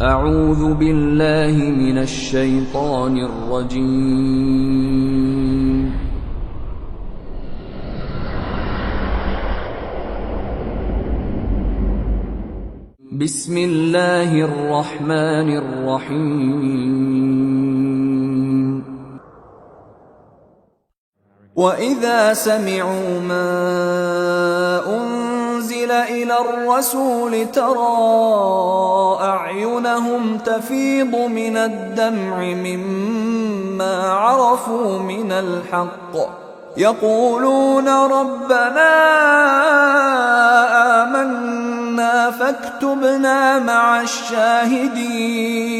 أعوذ بالله من الشيطان الرجيم. بسم الله الرحمن الرحيم. وإذا سمعوا ما أنزل إلى الرسول ترى أعينهم تفيض من الدمع مما عرفوا من الحق يقولون ربنا آمنا فاكتبنا مع الشاهدين.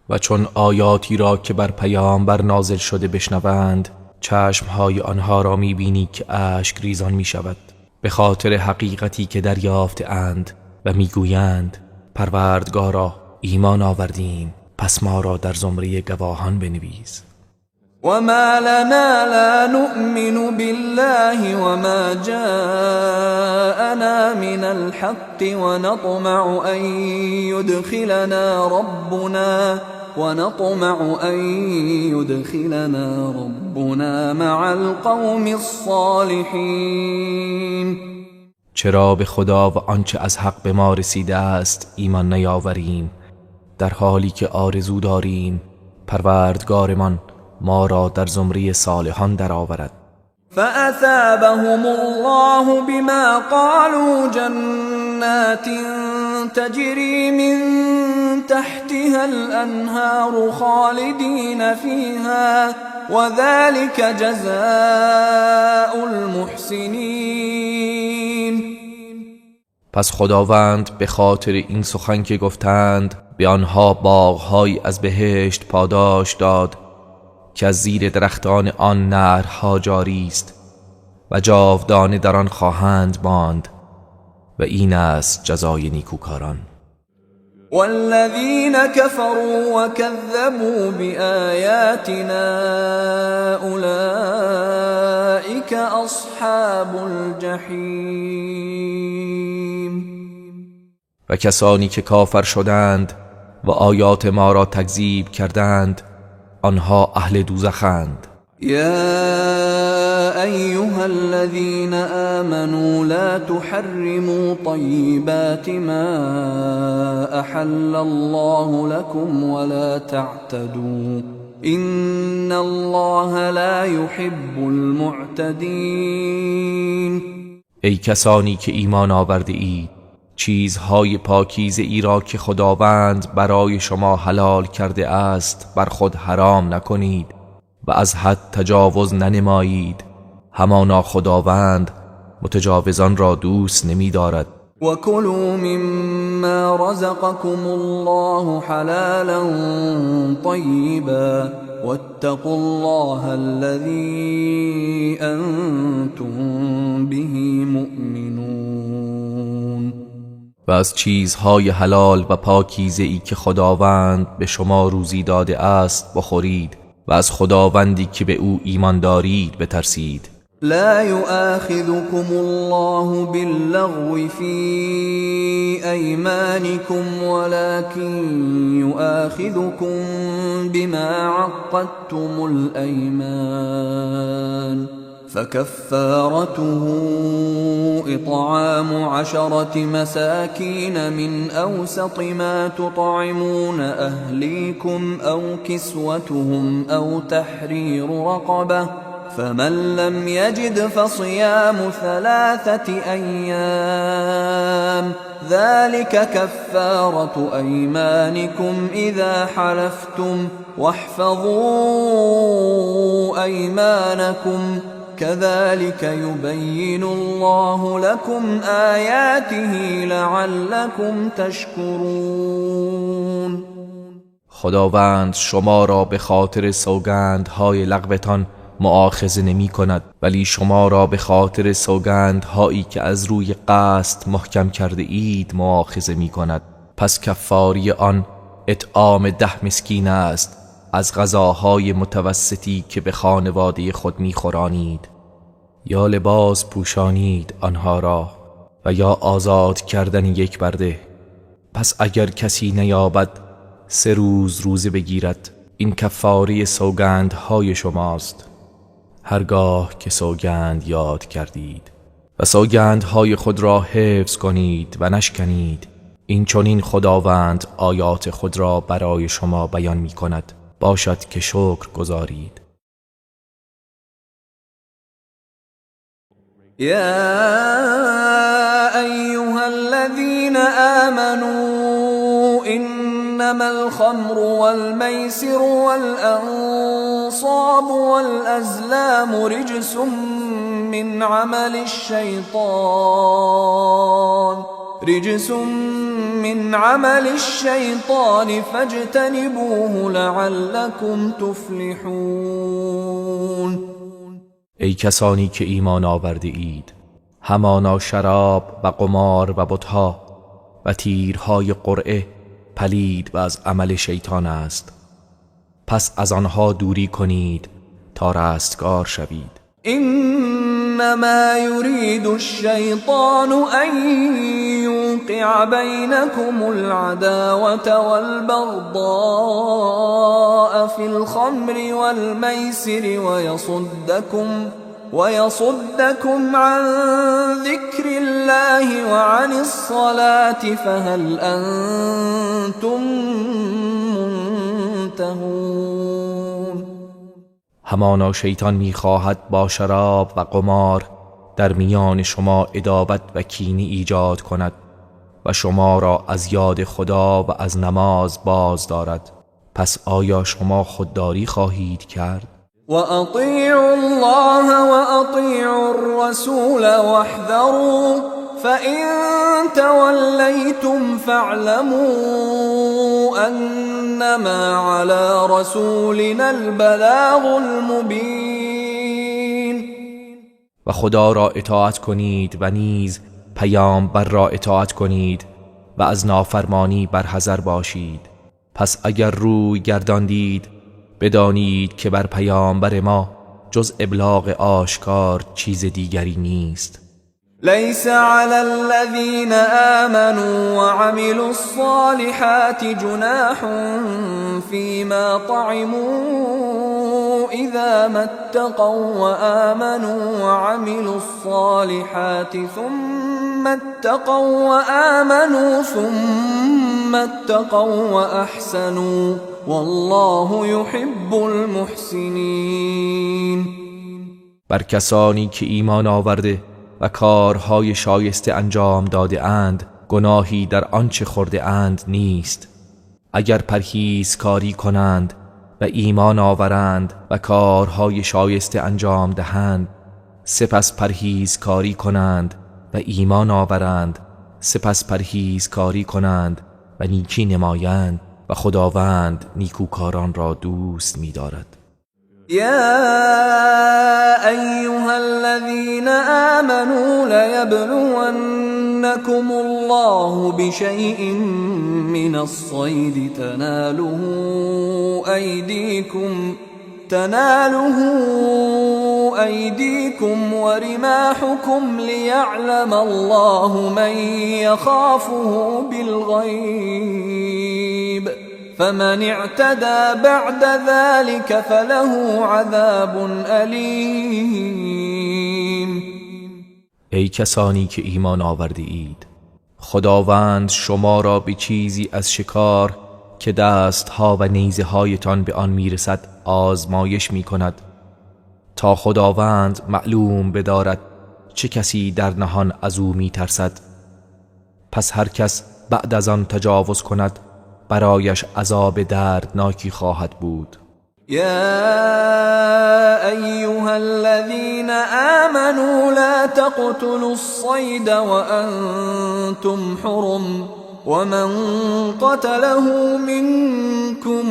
و چون آیاتی را که بر پیامبر نازل شده بشنوند، چشمهای آنها را میبینی که اشک ریزان میشود به خاطر حقیقتی که دریافته اند و میگویند پروردگارا ایمان آوردیم، پس ما را در زمره گواهان بنویس. وما لنا لا نؤمن بالله وما جاءنا من الحق ونطمع أن يدخلنا ربنا مع القوم الصالحین. چرا به خدا و آنچه از حق به ما رسیده است ایمان نیاوریم، در حالی که آرزو داریم پروردگارمان ما را در زمره صالحان درآورد. فأثابهم الله بما قالوا جنات تجري من تحتها الأنهار خالدين فيها وذلك جزاء المحسنين. پس خداوند به خاطر این سخن که گفتند به آنها باغ‌هایی از بهشت پاداش داد که از زیر درختان آن نهرها جاری است و جاودانه در آن خواهند ماند و این است جزای نیکوکاران. والذین كفروا وكذبوا بآیاتنا اولئک اصحاب الجحیم. و کسانی که کافر شدند و آیات ما را تکذیب کردند، آنها اهل دوزخند. یا ایها الذین آمنوا لا تحرموا طیبات ما احل الله لكم ولا تعتدوا ان الله لا يحب المعتدین. ای کسانی که ایمان آورده اید، چیزهای پاکیزه ای را که خداوند برای شما حلال کرده است بر خود حرام نکنید و از حد تجاوز ننمایید، همانا خداوند متجاوزان را دوست نمی دارد. وکلوا مما رزقکم الله حلالا طیبا واتقوا الله الذی انتم به مؤمنون. و از چیزهای حلال و پاکیزه ای که خداوند به شما روزی داده است بخورید و از خداوندی که به او ایمان دارید بترسید. لا يؤاخذكم الله باللغو في أيمانكم ولكن يؤاخذكم بما عقدتم الأيمان فكفارته إطعام 10 مساكين من أوسط ما تطعمون أهليكم أو كسوتهم أو تحرير رقبة فمن لم يجد فصيام 3 أيام ذلك كفارة أيمانكم إذا حلفتم واحفظوا أيمانكم كذلك يبين الله لكم آياته لعلكم تشكرون. خداوند شما را به خاطر سوگندهای لغوتان مؤاخذه نمی کند، ولی شما را به خاطر سوگندهایی که از روی قصد محکم کرده اید مؤاخذه می کند. پس کفاری آن اطعام 10 مسکین است از غذاهای متوسطی که به خانواده خود میخورانید، یا لباس پوشانید آنها را و یا آزاد کردن یک برده. پس اگر کسی نیابد 3 روز روزه بگیرد. این کفاره سوگندهای شماست هرگاه که سوگند یاد کردید. و سوگندهای خود را حفظ کنید و نشکنید. این چنین خداوند آیات خود را برای شما بیان می کند، باشد که شکر گزارید. یا ایها الذین آمنوا انما الخمر والمیسر والانصاب والازلام رجس من عمل الشیطان فاجتنبوه لعلكم تفلحون. ای کسانی که ایمان آورده اید، همانا شراب و قمار و بتها و تیرهای قرعه پلید و از عمل شیطان است، پس از آنها دوری کنید تا رستگار شوید. انما يريد الشیطان ان يوقع بینکم العداوة والبغضاء في الخمر والمیسر ويصدكم عن ذكر الله وعن الصلاة فهل أنتم منتهون. همانا شیطان می‌خواهد با شراب و قمار در میان شما عداوت و کینه ایجاد کند و شما را از یاد خدا و از نماز باز دارد، پس آیا شما خودداری خواهید کرد؟ وأطیعوا الله وأطیعوا الرسول واحذروا فإن توليتم فاعلموا أنما على رسولنا البلاغ المبین. و خدا را اطاعت کنید و نیز پیامبر را اطاعت کنید و از نافرمانی برحذر باشید. پس اگر روی گرداندید بدانید که بر پیامبر ما جز ابلاغ آشکار چیز دیگری نیست. لیس علی الذین آمنوا وعملوا الصالحات جناح فيما طعموا اذا ما اتقوا وآمنوا وعملوا الصالحات ثم اتقوا وآمنوا ثم اتقوا وأحسنوا والله يحب المحسنین. بر کسانی که ایمان آورده و کارهای شایسته انجام داده اند گناهی در آنچه خورده اند نیست، اگر پرهیزکاری کنند و ایمان آورند و کارهای شایسته انجام دهند، سپس پرهیزکاری کنند و ایمان آورند، سپس پرهیزکاری کنند و نیکی نمایند و خداوند نیکوکاران را دوست می‌دارد. یا ایها الذین آمنوا لیبلونکم الله بشیء من الصید تناله ایدیکم ورماحکم لیعلم الله من یخافه بالغیب فمن اعتدى بعد ذلك فله عذاب ألیم. ای کسانی که ایمان آورده اید، خداوند شما را به چیزی از شکار که دستها و نیزه هایتان به آن میرسد آزمایش میکند تا خداوند معلوم بدارد چه کسی در نهان از او میترسد. پس هر کس بعد از آن تجاوز کند برایش عذاب دردناکی خواهد بود. یا ایها الذین آمنوا لا تقتلوا الصید وانتم حرم ومن قتله منكم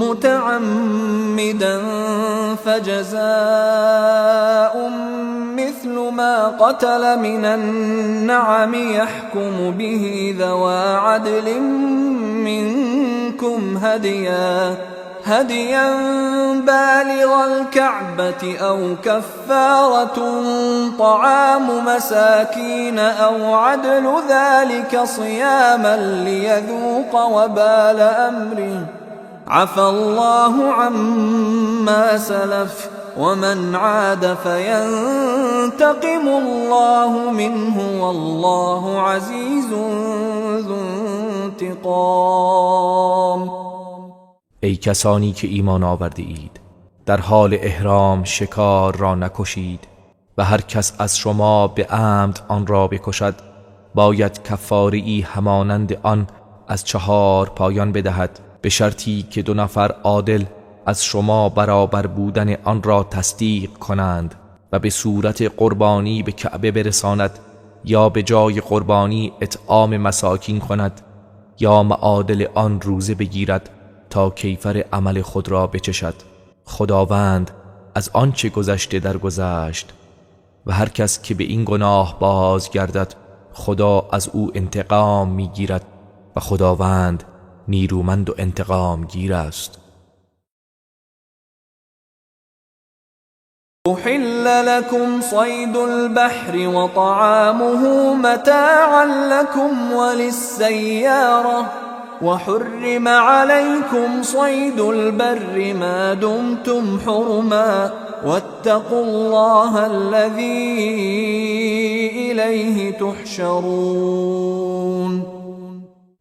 متعمدا فجزاء مثل ما قتل من النعم يحكم به ذوى عدل منكم هديا بالغ الكعبة أو كفارة طعام مساكين أو عدل ذلك صياما ليذوق وبال أمره عفى الله عما سلف ومن عاد فينتقم الله منه والله عزيز ذو انتقام. ای کسانی که ایمان آورده اید، در حال احرام شکار را نکشید و هر کس از شما به عمد آن را بکشد باید کفاره ای همانند آن از 4 پایان بدهد، به شرطی که 2 نفر عادل از شما برابر بودن آن را تصدیق کنند و به صورت قربانی به کعبه برساند یا به جای قربانی اطعام مساکین کند یا معادل آن روزه بگیرد تا کیفر عمل خود را بچشد. خداوند از آنچه گذشته درگذشت و هر کس که به این گناه بازگردد خدا از او انتقام میگیرد و خداوند نیرومند و انتقام گیر است. أحل لكم صيد البحر وطعامه متاعا لكم وللسيارة وحرم عليكم صيد البر ما دمتم حرما واتقوا الله الذي إليه تحشرون.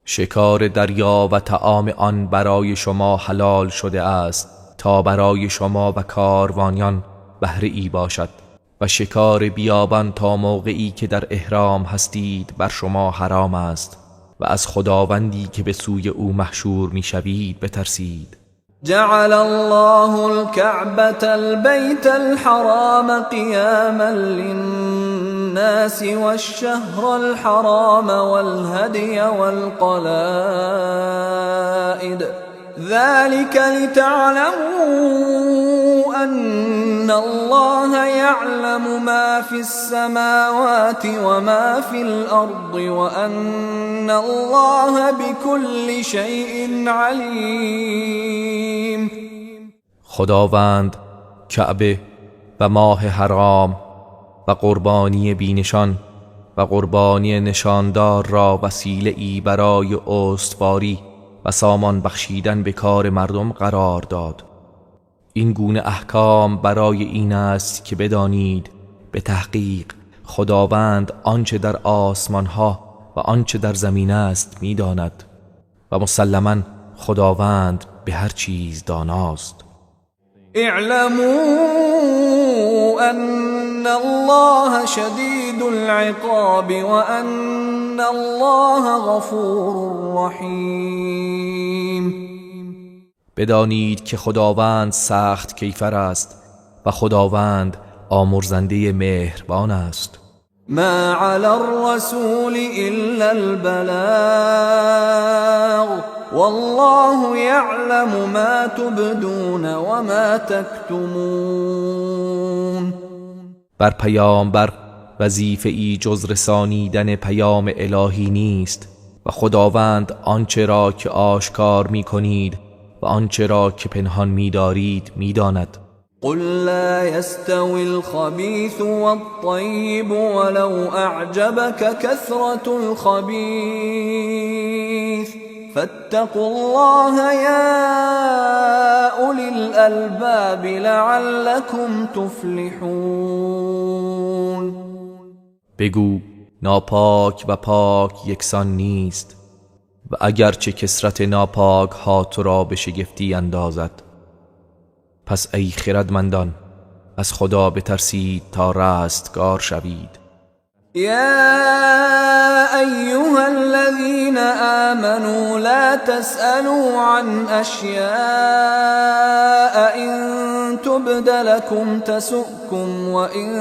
شکار دریا و طعام آن برای شما حلال شده است تا برای شما و کاروانیان بهره ای باشد و شکار بیابان تا موقعی که در احرام هستید بر شما حرام است و از خداوندی که به سوی او محشور میشوید بترسید. جعل الله الكعبة البيت الحرام قياما للناس والشهر الحرام والهدي والقلائد ذلك لتعلموا أن الله يعلم ما في السماوات وما في الأرض وأن الله بكل شيء عليم. خداوند کعبه و ماه حرام و قربانی بینشان و قربانی نشاندار را وسیله ای برای استواری و سامان بخشیدن به کار مردم قرار داد. این گونه احکام برای این است که بدانید به تحقیق خداوند آنچه در آسمانها و آنچه در زمین است میداند و مسلما خداوند به هر چیز داناست. اعلموا ان الله شدید العقاب وان الله غفور رحیم. بدانید که خداوند سخت کیفر است و خداوند آمرزنده مهربان است. ما علی الرسول الا البلاغ والله یعلم ما تبدون وما تکتمون. بر پیامبر وظیفه ای جز رسانیدن پیام الهی نیست و خداوند آنچه را که آشکار می کنید و آنچه را که پنهان می دارید می داند. قل لا يستوي الخبيث والطيب ولو أعجبك كثرة الخبيث فاتقوا الله يا أولي الألباب لعلكم تفلحون. بگو ناپاک و پاک یکسان نیست و اگرچه کثرت ناپاک ها تو را به شگفتی اندازد. پس ای خردمندان از خدا بترسید تا رستگار شوید. یا ایها الذین آمنوا لا تسألوا عن اشیاء ان تبد لكم تسؤكم وان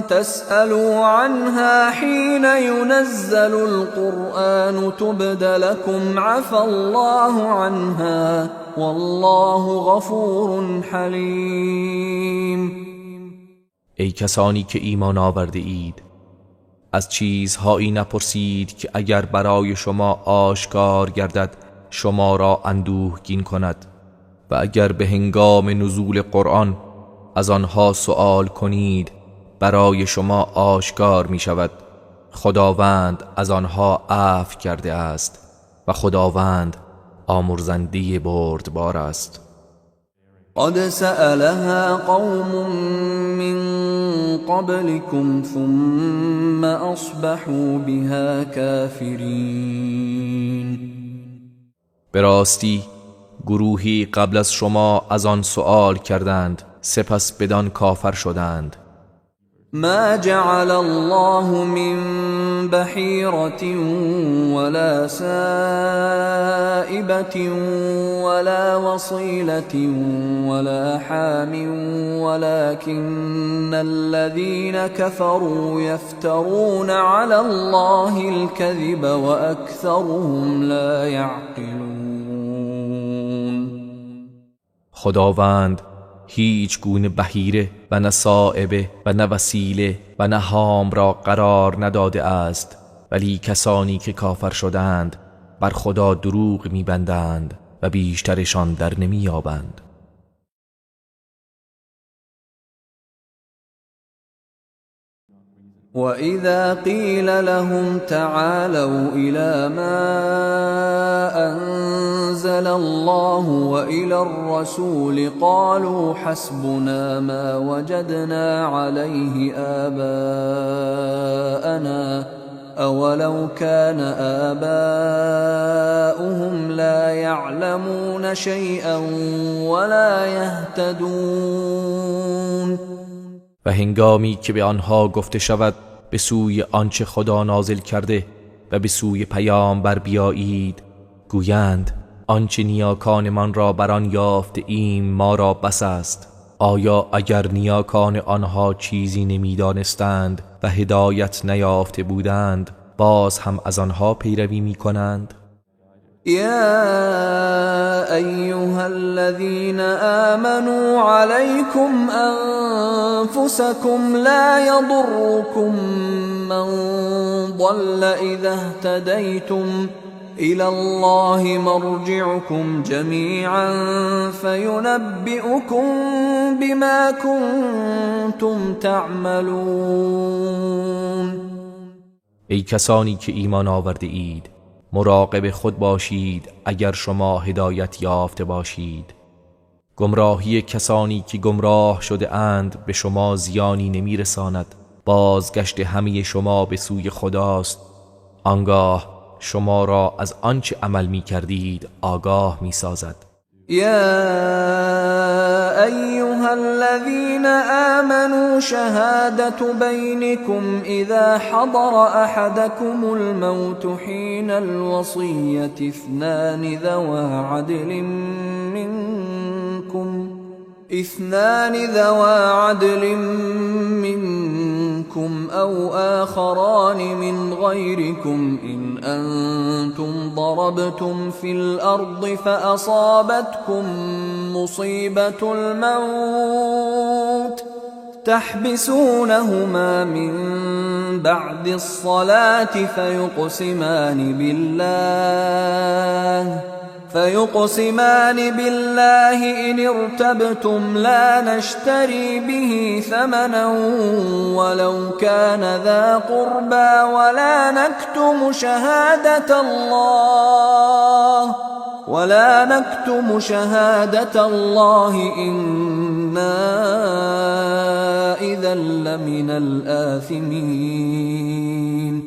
تسألوا عنها حين ينزل القرآن تبد لكم عفا الله عنها والله غفور حلیم. ای کسانی که ایمان آورده اید، از چیزهایی نپرسید که اگر برای شما آشکار گردد شما را اندوهگین کند و اگر به هنگام نزول قرآن از آنها سؤال کنید برای شما آشکار می شود. خداوند از آنها عفو کرده است و خداوند آمرزنده بردبار است. قد سألها قوم من قبلكم ثم اصبحوا بها كافرین. به راستی گروهی قبل از شما از آن سؤال کردند، سپس بدان کافر شدند. ما جعل الله من بحيرة ولا سائبة ولا وصيلة ولا حام ولكن الذين كفروا يفترون على الله الكذب وأكثرهم لا يعقلون. خداوند هیچ گونه بحیره و نه سائبه و نه وسیله و نه حام را قرار نداده است، ولی کسانی که کافر شدند بر خدا دروغ میبندند و بیشترشان در نمییابند. وَإِذَا قِيلَ لَهُمْ تَعَالَوْا إِلَى مَا أَنزَلَ اللَّهُ وَإِلَى الرَّسُولِ قَالُوا حَسْبُنَا مَا وَجَدْنَا عَلَيْهِ آبَاءَنَا أَوَلَوْ كَانَ آبَاؤُهُمْ لَا يَعْلَمُونَ شَيْئًا وَلَا يَهْتَدُونَ. و هنگامی که به آنها گفته شود به سوی آنچه خدا نازل کرده و به سوی پیامبر بیایید، گویند آنچه نیاکانمان را بر آن یافته ایم ما را بس است. آیا اگر نیاکان آنها چیزی نمیدانستند و هدایت نیافته بودند باز هم از آنها پیروی میکنند؟ يا أيها الذين آمنوا عليكم أنفسكم لا يضركم من ضل إذا اهتديتم إلى الله مرجعكم جميعا فينبئكم بما كنتم تعملون. ای کسانی که ایمان آورده اید، مراقب خود باشید اگر شما هدایت یافته باشید. گمراهی کسانی که گمراه شده اند به شما زیانی نمی رساند. بازگشت همه شما به سوی خداست، آنگاه شما را از آنچه عمل می کردید آگاه می سازد. یا ایها الذین آمنوا شهادة بینکم اذا حضر احدکم الموت حین الوصیة اثنان ذوا عدل منكم أو آخران من غيركم إن أنتم ضربتم في الأرض فأصابتكم مصيبة الموت تحبسونهما من بعد الصلاة فيقسمان بالله إن ارتبتم لا نشتري به ثمنا ولو كان ذا قربى ولا نكتم شهادة الله إنا إذا لمن الآثمين.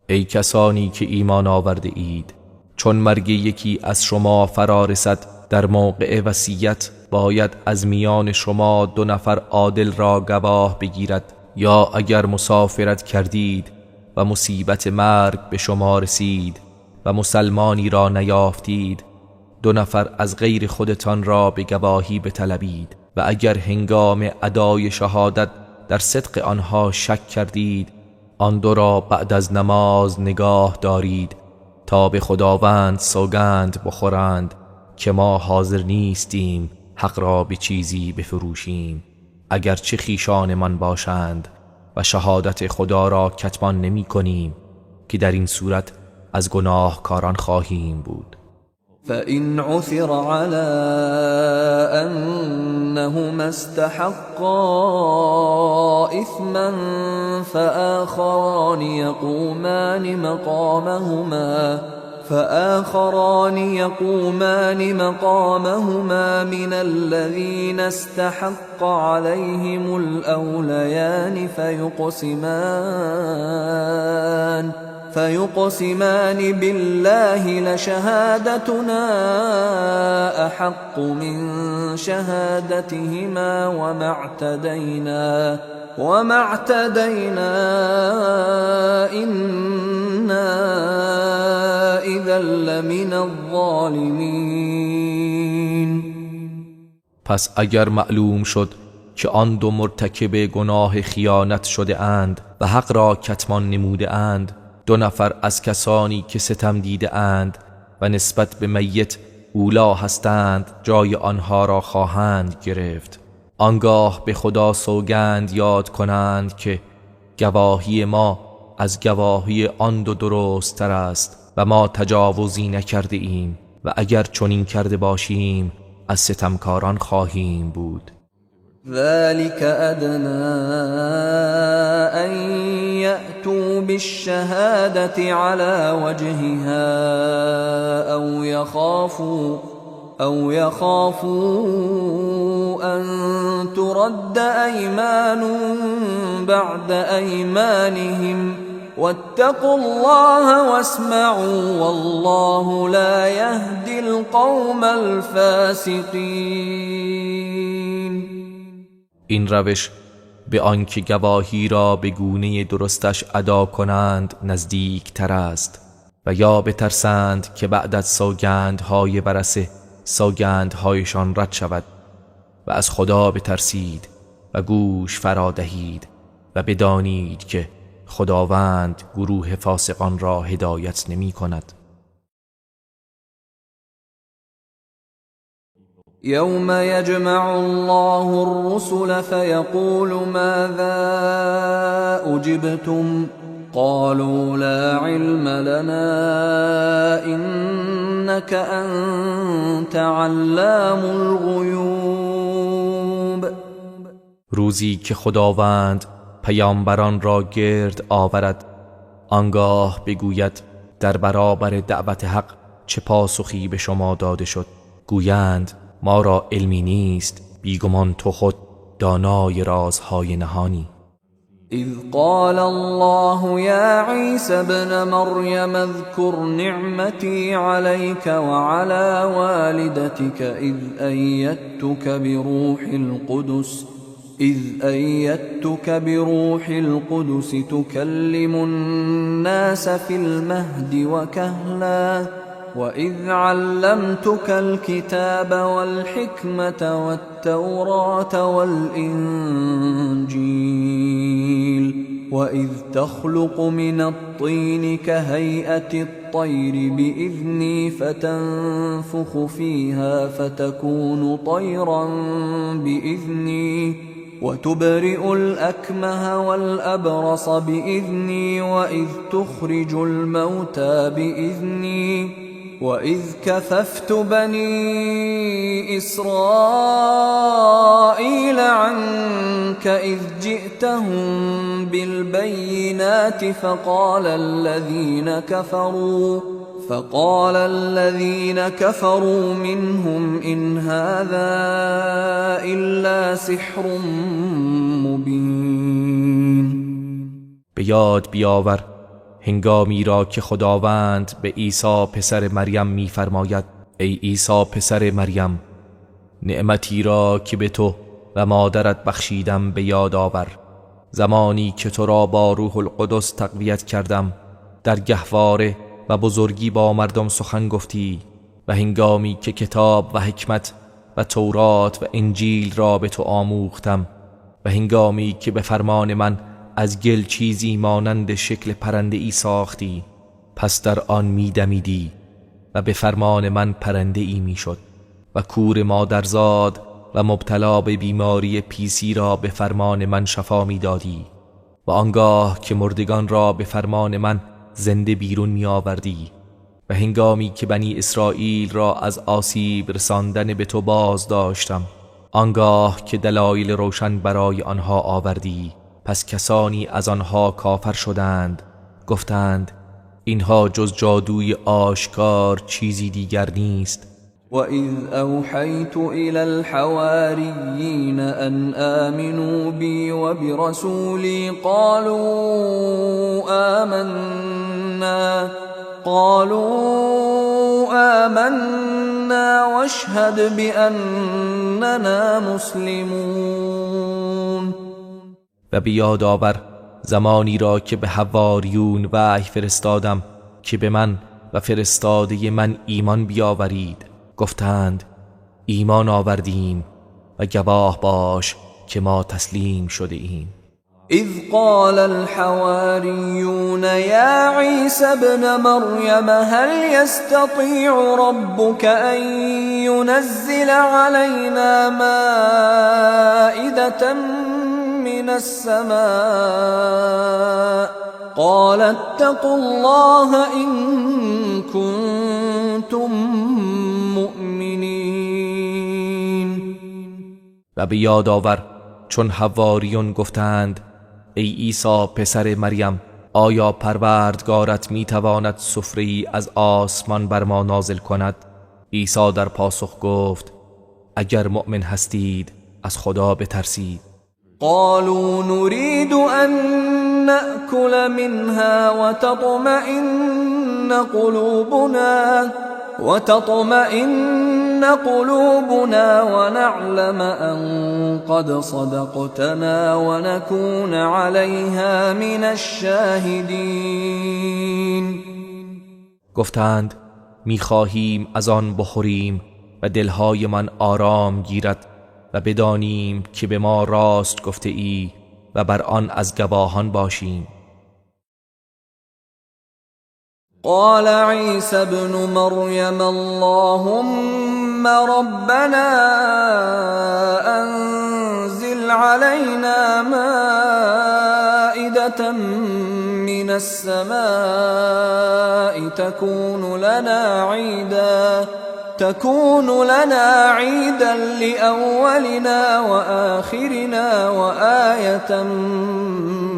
ای کسانی که ایمان آورده اید، چون مرگ یکی از شما فرا رسد در موقع وصیت باید از میان شما 2 نفر عادل را گواه بگیرد، یا اگر مسافرت کردید و مصیبت مرگ به شما رسید و مسلمانی را نیافتید، 2 نفر از غیر خودتان را به گواهی بطلبید و اگر هنگام ادای شهادت در صدق آنها شک کردید، آن 2 را بعد از نماز نگاه دارید تا به خداوند سوگند بخورند که ما حاضر نیستیم حق را به چیزی بفروشیم اگرچه خویشانمان باشند و شهادت خدا را کتمان نمی کنیم که در این صورت از گناهکاران خواهیم بود. فإن عثر على أنهما استحقا إثما فآخران يقومان مقامهما من الذين استحق عليهم الأوليان فيقسمان بالله لشهادتنا أحق من شهادتهما وما اعتدينا إنا إذا لمن الظالمين. پس اگر معلوم شد که آن دو مرتکب گناه خیانت شده اند و حق را کتمان نموده اند، دو نفر از کسانی که ستم دیده اند و نسبت به میت اولا هستند جای آنها را خواهند گرفت. آنگاه به خدا سوگند یاد کنند که گواهی ما از گواهی آن دو درست تر است و ما تجاوزی نکرده ایم و اگر چنین کرده باشیم از ستمکاران خواهیم بود. ذلك أدنى أن يأتوا بالشهادة على وجهها أو يخافوا أن ترد أيمان بعد أيمانهم واتقوا الله واسمعوا والله لا يهدي القوم الفاسقين. این روش به آنکه گواهی را به گونه درستش ادا کنند نزدیک تر است و یا بترسند که بعد از سوگندهای ورثه سوگندهایشان رد شود و از خدا بترسید و گوش فرا دهید و بدانید که خداوند گروه فاسقان را هدایت نمی کند. يوم يجمع الله الرسل فيقول ماذا أجبتم قالوا لا علم لنا إنك أنت علام الغیوب. روزی که خداوند پیامبران را گرد آورد آنگاه بگوید در برابر دعوت حق چه پاسخی به شما داده شد؟ گویند ما را علمی نیست، بیگمان تو خود دانای رازهای نهانی. اذ قال الله یا عیسی ابن مریم اذکر نعمتی علیک وعلى والدتک اذ ایدتک بروح القدس تکلم الناس فی المهد وکهلا وَإِذْ عَلَّمْتُكَ الْكِتَابَ وَالْحِكْمَةَ وَالتَّوْرَاةَ وَالْإِنْجِيلَ وَإِذْ تَخْلُقُ مِنَ الطِّينِ كَهَيْئَةِ الطَّيْرِ بِإِذْنِي فَتَنْفُخُ فِيهَا فَتَكُونُ طَيْرًا بِإِذْنِي وَتُبْرِئُ الْأَكْمَهَ وَالْأَبْرَصَ بِإِذْنِي وَإِذْ تُخْرِجُ الْمَوْتَى بِإِذْنِي وَإِذْ كَفَفْتُ بَنِي إِسْرَائِيلَ عَنْكَ إِذْ جِئْتَهُمْ بِالْبَيِّنَاتِ فَقَالَ الَّذِينَ كَفَرُوا مِنْهُمْ إِنْ هَذَا إِلَّا سِحْرٌ مُبِينٌ. به یاد بیاور هنگامی را که خداوند به عیسی پسر مریم می‌فرماید ای عیسی پسر مریم، نعمتی را که به تو و مادرت بخشیدم به یاد آور، زمانی که تو را با روح القدس تقویت کردم، در گهواره و بزرگی با مردم سخن گفتی، و هنگامی که کتاب و حکمت و تورات و انجیل را به تو آموختم، و هنگامی که به فرمان من از گل چیزی مانند شکل پرنده ای ساختی، پس در آن می دمیدی و به فرمان من پرنده ای می شد، و کور مادرزاد و مبتلا به بیماری پیسی را به فرمان من شفا می دادی، و آنگاه که مردگان را به فرمان من زنده بیرون می آوردی، و هنگامی که بنی اسرائیل را از آسیب رساندن به تو باز داشتم، آنگاه که دلایل روشن برای آنها آوردی، پس کسانی از آنها کافر شدند، گفتند اینها جز جادوی آشکار چیزی دیگر نیست. وَإِذْ أَوْحَيْتُ إِلَى الْحَوَارِيِّينَ أَنْ آمِنُوا بِي وَبِرَسُولِي قَالُوا آمَنَّا وَاشْهَدْ بِأَنَّنَا مُسْلِمُونَ. و به یاد آور زمانی را که به حواریون وحی فرستادم که به من و فرستاده من ایمان بیاورید، گفتند ایمان آوردیم و گواه باش که ما تسلیم شده ایم. اذ قال الحواریون یا عیسی ابن مریم هل یستطیع ربک ان ینزل علینا مائدة من السماء قال اتقوا الله ان کنتم مؤمنین. و به یاد آور چون حواریون گفتند ای عیسی پسر مریم، آیا پروردگارت میتواند سفره‌ای از آسمان بر ما نازل کند؟ عیسی در پاسخ گفت اگر مؤمن هستید از خدا بترسید. قالوا نريد أن نأكل منها وتطمئن قلوبنا ونعلم أن قد صدقتنا ونكون عليها من الشاهدين. گفتند میخواهیم از آن بخوریم و دلهایمان آرام گیرد و بدانیم که به ما راست گفته ای و بر آن از گواهان باشیم. قال عیسی ابن مریم اللهم ربنا انزل علينا مائدة من السماء تكون لنا عيدا لأولنا وآخرنا وآية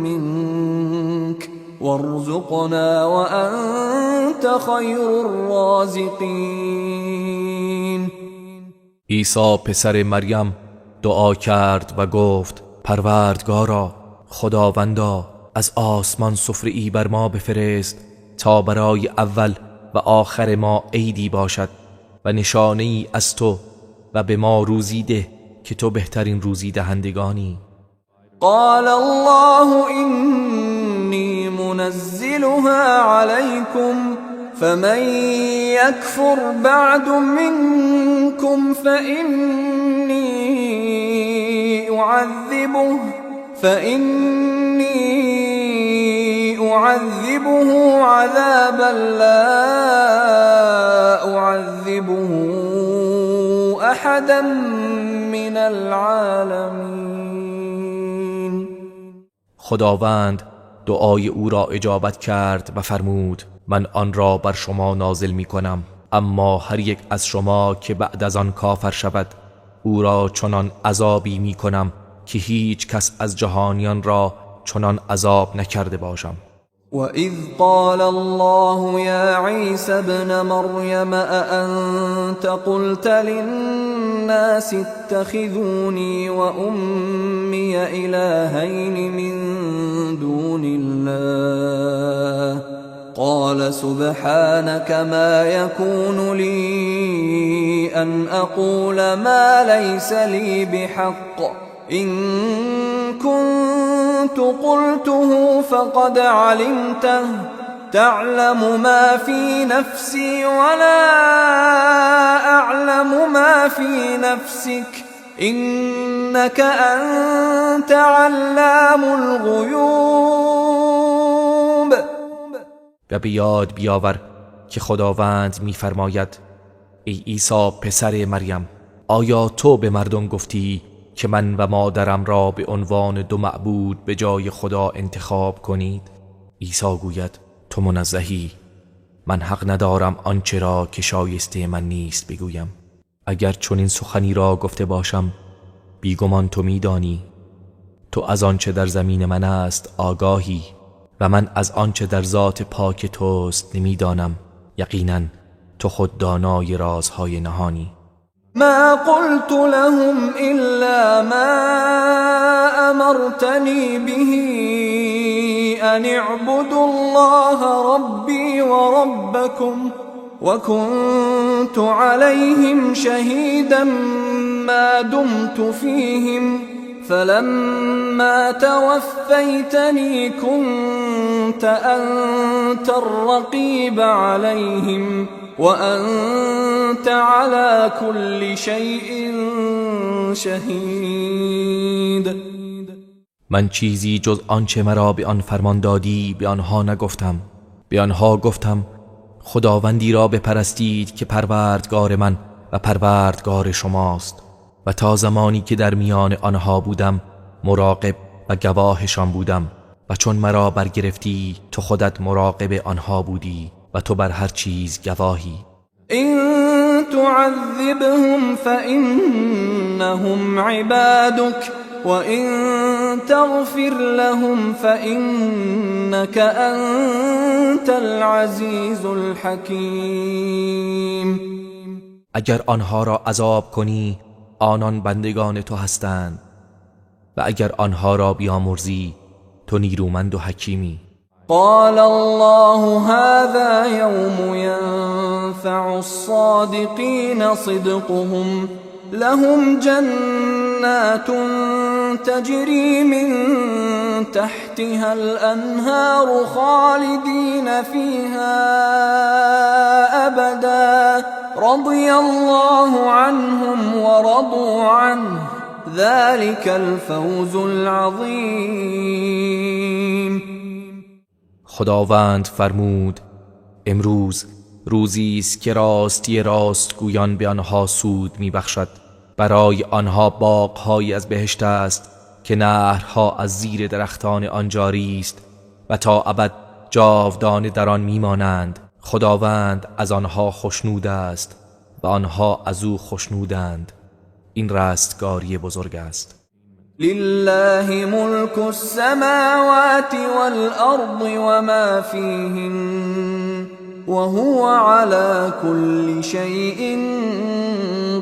منك وارزقنا وأنت خير الرازقين. عیسی پسر مریم دعا کرد و گفت پروردگارا، خداوندا، از آسمان سفره‌ای بر ما بفرست تا برای اول و آخر ما عیدی باشد و نشانه ای از تو، و به ما روزی ده که تو بهترین روزی دهندگانی. قال الله إني منزلها عليكم فمن يكفر بعد منكم فإني أعذبه عذابا لا أعذبه أحدا من العالمين. خداوند دعای او را اجابت کرد و فرمود من آن را بر شما نازل می کنم، اما هر یک از شما که بعد از آن کافر شود او را چنان عذابی می کنم که هیچ کس از جهانیان را چنان عذاب نکرده باشم. وَإِذْ قَالَ اللَّهُ يَا عِيسَى ابْنَ مَرْيَمَ أَأَنْتَ قُلْتَ لِلنَّاسِ اتَّخِذُونِي وَأُمِّيَ إِلَٰهَيْنِ مِنْ دُونِ اللَّهِ قَالَ سُبْحَانَكَ مَا يَكُونُ لِي أَنْ أَقُولَ مَا لَيْسَ لِي بِحَقٍّ إِنْ كنت قلته فقد علمته تعلم ما في نفسي ولا أعلم ما في نفسك إنك أنت علام الغیوب. و به یاد بیاور که خداوند می‌فرماید ای عیسی پسر مریم، آیا تو به مردم گفتی که من و مادرم را به عنوان دو معبود به جای خدا انتخاب کنید؟ عیسی گوید تو منزهی، من حق ندارم آنچه را که شایسته من نیست بگویم. اگر چنین سخنی را گفته باشم بیگمان تو میدانی. تو از آنچه در زمین من است آگاهی و من از آنچه در ذات پاک توست نمیدانم. یقینا تو خود دانای رازهای نهانی. ما قلت لهم إلا ما أمرتني به أن اعبدوا الله ربي وربكم وكنت عليهم شهيدا ما دمت فيهم فلما توفيتني كنت أنت الرقيب عليهم وأنت على كل شيء شهید. من چیزی جز آنچه مرا به آن فرمان دادی به آنها نگفتم. به آنها گفتم خداوندی را بپرستید که پروردگار من و پروردگار شماست، و تا زمانی که در میان آنها بودم مراقب و گواهشان بودم، و چون مرا برگرفتی تو خودت مراقب آنها بودی و تو بر هر چیز گواهی. این تعذبهم فإنهم عبادك وإن تغفر لهم فإنك أنت العزیز الحکیم. اگر آنها را عذاب کنی آنان بندگان تو هستند، و اگر آنها را بیامرزی تو نیرومند و حکیمی. قال الله هذا يوم ينفع الصادقين صدقهم لهم جنات تجري من تحتها الأنهار خالدين فيها أبدا رضي الله عنهم ورضوا عنه ذلك الفوز العظیم. خداوند فرمود امروز روزی است که راستی راستگویان به آنها سود میبخشد. برای آنها باغهایی از بهشت است که نهرها از زیر درختان آن جاری است و تا ابد جاودانه در آن میمانند. خداوند از آنها خشنود است و آنها از او خشنودند. این رستگاری بزرگ است. لله ملك السماوات والأرض وما فيهن وهو على كل شيء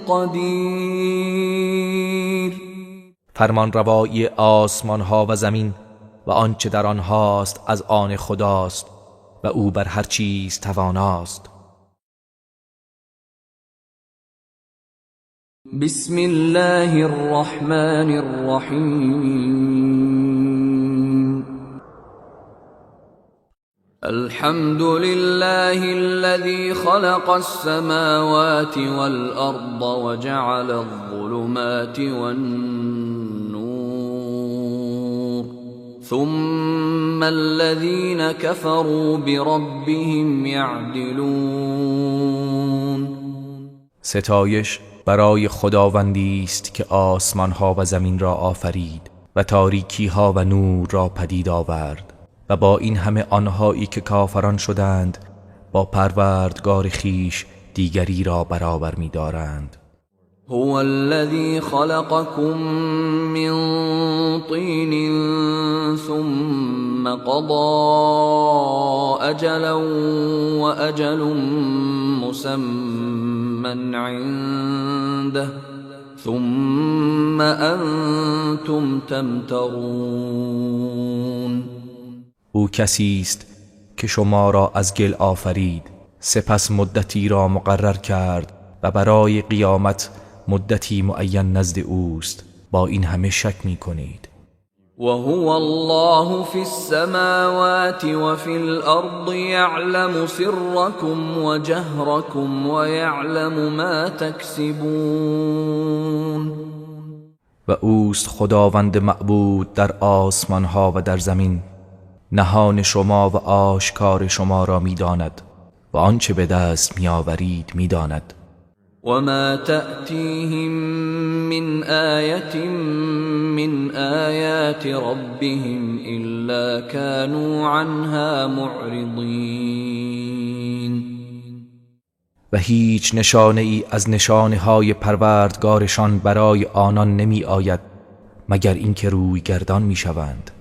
قدیر. فرمان روایی آسمان ها و زمین و آنچه در آنهاست از آن خداست و او بر هر چیز تواناست. بسم الله الرحمن الرحیم. الحمد لله الذي خلق السماوات والأرض وجعل الظلمات والنور ثم الذين كفروا بربهم يعدلون. ستایش برای خداوندی است که آسمان ها و زمین را آفرید و تاریکی ها و نور را پدید آورد، و با این همه آنهایی که کافران شدند با پروردگار خیش دیگری را برابر می دارند. هو الذی خلقكم من طین ثم قضى اجلا واجل مسمى عنده ثم انتم تمترون. او کسی است که شما را از گل آفرید، سپس مدتی را مقرر کرد و برای قیامت مدتی معین نزد اوست. با این همه شک می کنید. و هو الله فی السماوات و فی الارض یعلم سرکم و جهرکم و یعلم ما تکسبون. و اوست خداوند معبود در آسمان ها و در زمین، نهان شما و آشکار شما را میداند و آنچه به دست میآورید میداند. و ما تأتیهم من آیة من آیات ربهم الا كانوا عنها معرضین. و هیچ نشانه ای از نشانه های پروردگارشان برای آنان نمی آید مگر اینکه روی گردان می شوند.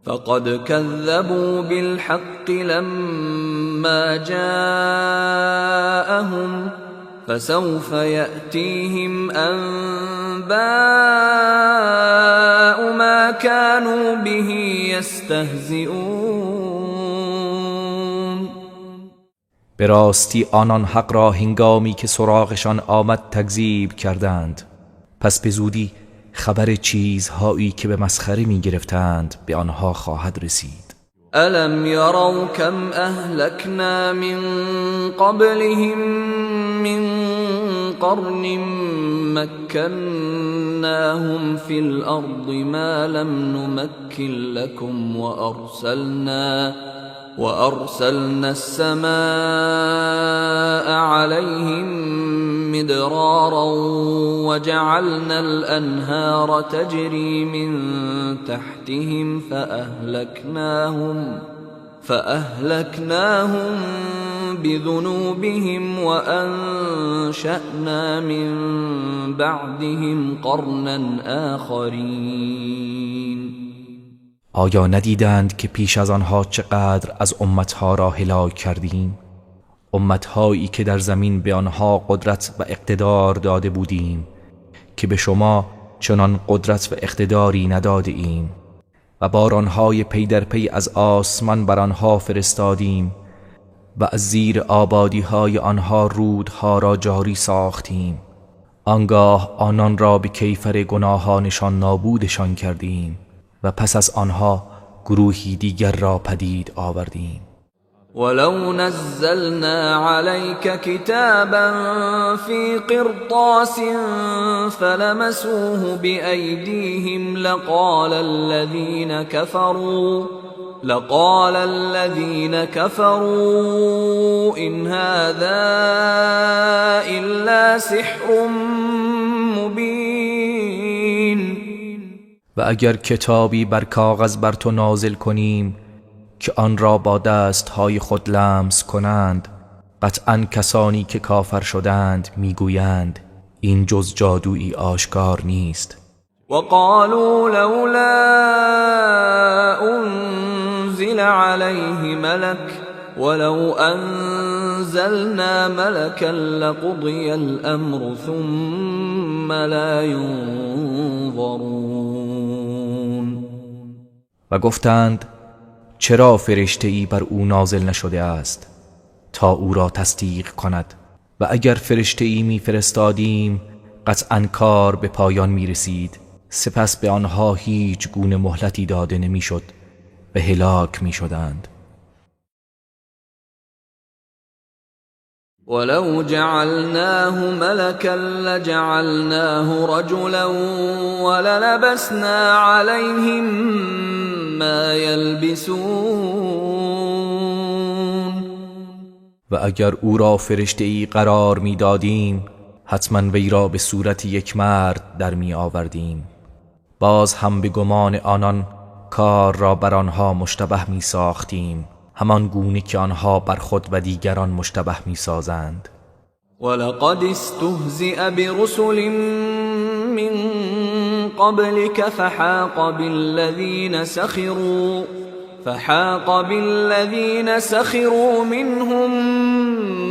فقد كذبوا بالحق لما جاءهم فسوف يأتيهم أنباء ما كانوا به يستهزئون. به راستی آنان حق را هنگامی که سراغشان آمد تکذیب کردند، پس به زودی خبر چیزهایی که به مسخره می گرفتند به آنها خواهد رسید. الم یروا کم اهلکنا من قبلهم من قرن مکناهم فی الارض ما لم نمکن لكم وأرسلنا السماء عليهم مدرارا وجعلنا الأنهار تجري من تحتهم فأهلكناهم بذنوبهم وأنشأنا من بعدهم قرنا آخرين. آیا ندیدند که پیش از آنها چقدر از امتها را هلاک کردیم؟ امتهایی که در زمین به آنها قدرت و اقتدار داده بودیم که به شما چنان قدرت و اقتداری نداده ایم، و بارانهای پی در پی از آسمان بر آنها فرستادیم و از زیر آبادیهای آنها رودها را جاری ساختیم. آنگاه آنان را به کیفر گناهانشان نابودشان کردیم و پس از آنها گروهی دیگر را پدید آوردیم. ولو نزلنا عليك كتابا في قرطاس فلمسوه بأيديهم لقال الذين كفروا إن هذا إلا سحر مبين. و اگر کتابی بر کاغذ بر تو نازل کنیم که آن را با دستهای خود لمس کنند، قطعا کسانی که کافر شدند میگویند این جز جادویی آشکار نیست. وقالوا لولا انزل عليه ملك ولو انزلنا ملكا لقضي الامر ثم لا ينظرون. و گفتند چرا فرشته ای بر او نازل نشده است تا او را تصدیق کند؟ و اگر فرشته ای می فرستادیم قطعا کار به پایان می رسید، سپس به آنها هیچ گونه مهلتی داده نمی شد و هلاک می شدند. ولو جعلناه ملكا لجعلناه رجلا وللبسنا عليهم ما يلبسون. و اگر او را فرشته ای قرار می دادیم حتما وی را به صورت یک مرد در می آوردیم. باز هم به گمان آنان کار را بر آنها مشتبه می ساختیم، همان گونه که آنها بر خود و دیگران مشتبه می سازند. ولقد استهزئ برسل من قبلك فحاق بالذین سخروا منهم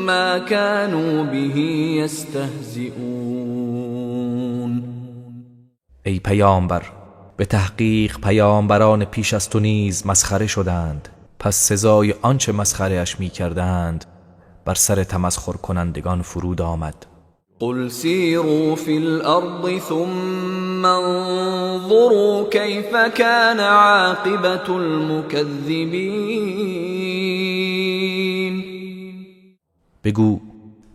ما كانوا به يستهزئون. ای پیامبر، به تحقیق پیامبران پیش از تو نیز مسخره شدند، پس سزای آنچه مسخره اش می کردند بر سر تمسخر کنندگان فرود آمد. قل سیروا فی الارض ثم انظروا کیف کان عاقبة المکذبین. بگو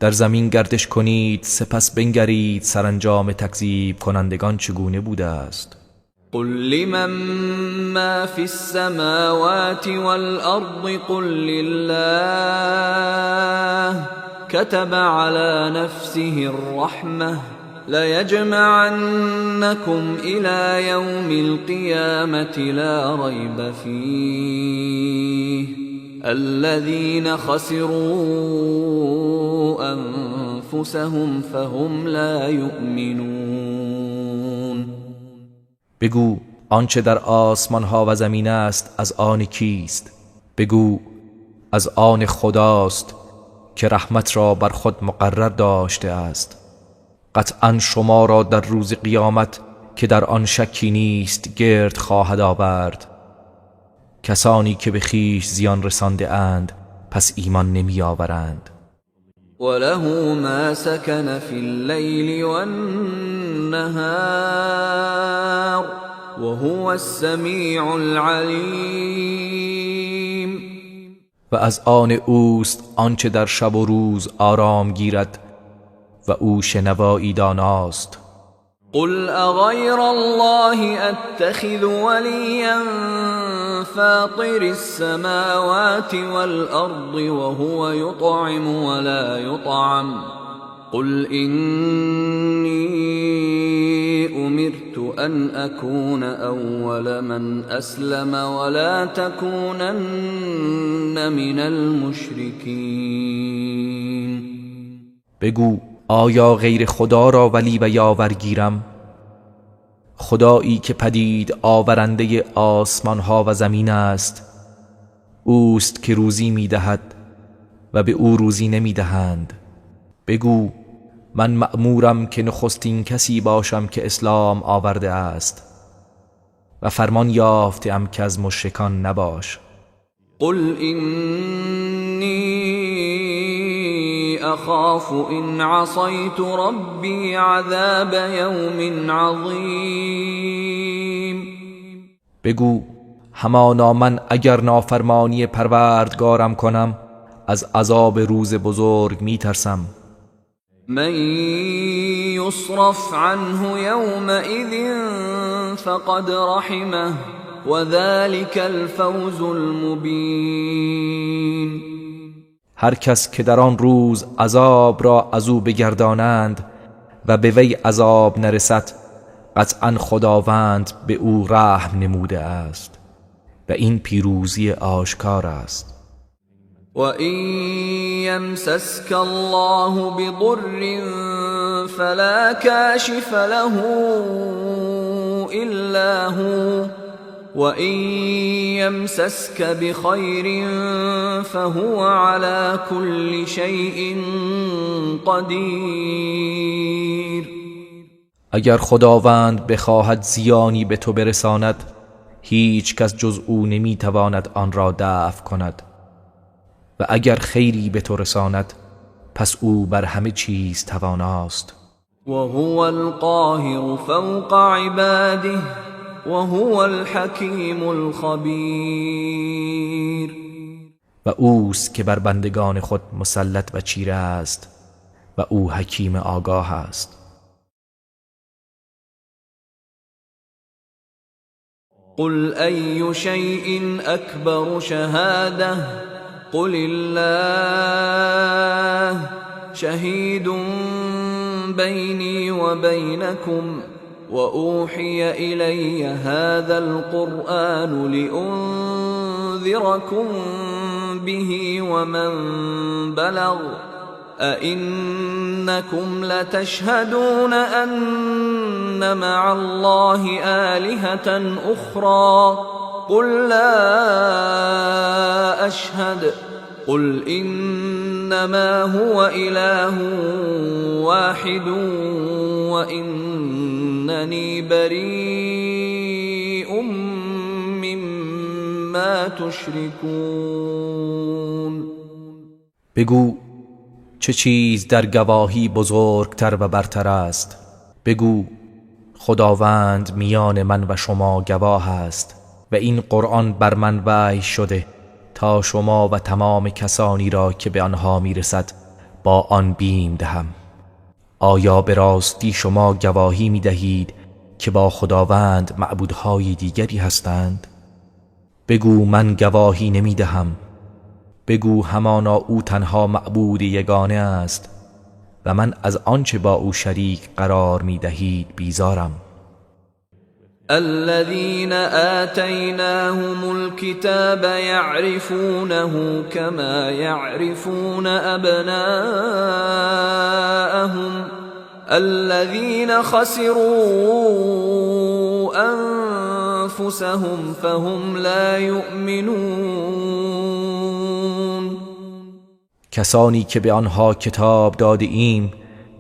در زمین گردش کنید سپس بنگرید سرانجام تکذیب کنندگان چگونه بوده است. قل لمن ما فی السماوات والارض قل لله كتب على نفسه الرحمة ليجمعنكم إلى يوم القيامة لا ريب فيه الذين خسروا أنفسهم فهم لا يؤمنون. بگو آنچه در آسمان ها و زمین است از آن کیست؟ بگو از آن خداست که رحمت را بر خود مقرر داشته است. قطعا شما را در روز قیامت که در آن شکی نیست گرد خواهد آورد. کسانی که به خویش زیان رسانده اند پس ایمان نمی آورند. وله ما سکن فی اللیل والنهار وهو السمیع العلیم. و از آن اوست آنچه در شب و روز آرام گیرد و او شنوایی داناست. قل اغیر الله اتخذ ولیا فاطر السماوات والارض وهو یطعم ولا یطعم قل اینی امرت ان اکون اول من اسلم ولا تکونن من المشرکین. بگو آیا غیر خدا را ولی و یاور گیرم؟ خدایی که پدید آورنده آسمان ها و زمین است، اوست که روزی می دهد و به او روزی نمی دهند. بگو من مأمورم که نخستین کسی باشم که اسلام آورده است و فرمان یافته‌ام که از مشرکان نباش. قل اینی اخاف ان عصیت ربی عذاب یوم عظیم. بگو همانا من اگر نافرمانی پروردگارم کنم از عذاب روز بزرگ میترسم. من یصرف عنه یومئذ فقد رحمه وذلك الفوز المبین. هر کس که در آن روز عذاب را از او بگردانند و به وی عذاب نرسد قطعا خداوند به او رحم نموده است و این پیروزی آشکار است. و این یمسسک الله بضر فلا کاشف له الا هو وَإِن يَمْسَسْكَ بِخَيْرٍ فَهُوَ عَلَى كُلِّ شَيْءٍ قَدِيرٌ. اگر خداوند بخواهد زیانی به تو برساند هیچ کس جز او نمیتواند آن را دفع کند و اگر خیری به تو رساند پس او بر همه چیز تواناست. وَهُوَ الْقَاهِرُ فَوْقَ عِبَادِهِ وهو الحکیم الخبیر. و اوست که بر بندگان خود مسلط و چیره است و او حکیم آگاه است. قل ای شیء اکبر شهاده قل الله شهید بینی و بینکم وأوحي إلي هذا القرآن لأنذركم به ومن بلغ أئنكم لتشهدون أن مع الله آلهة أخرى قل لا أشهد قل إنما هو إله واحد وإنني بريء مما تشركون. بگو چه چیز در گواهی بزرگتر و برتر است؟ بگو خداوند میان من و شما گواه است و این قرآن بر من وحی شده تا شما و تمام کسانی را که به آنها میرسد با آن بیم دهم. آیا به راستی شما گواهی میدهید که با خداوند معبودهای دیگری هستند؟ بگو من گواهی نمیدهم. بگو همانا او تنها معبود یگانه است و من از آنچه با او شریک قرار میدهید بیزارم. الذين آتيناهم الكتاب يعرفونه كما يعرفون أبناءهم الذين خسروا أنفسهم فهم لا يؤمنون. کسانی که به آنها کتاب داده ایم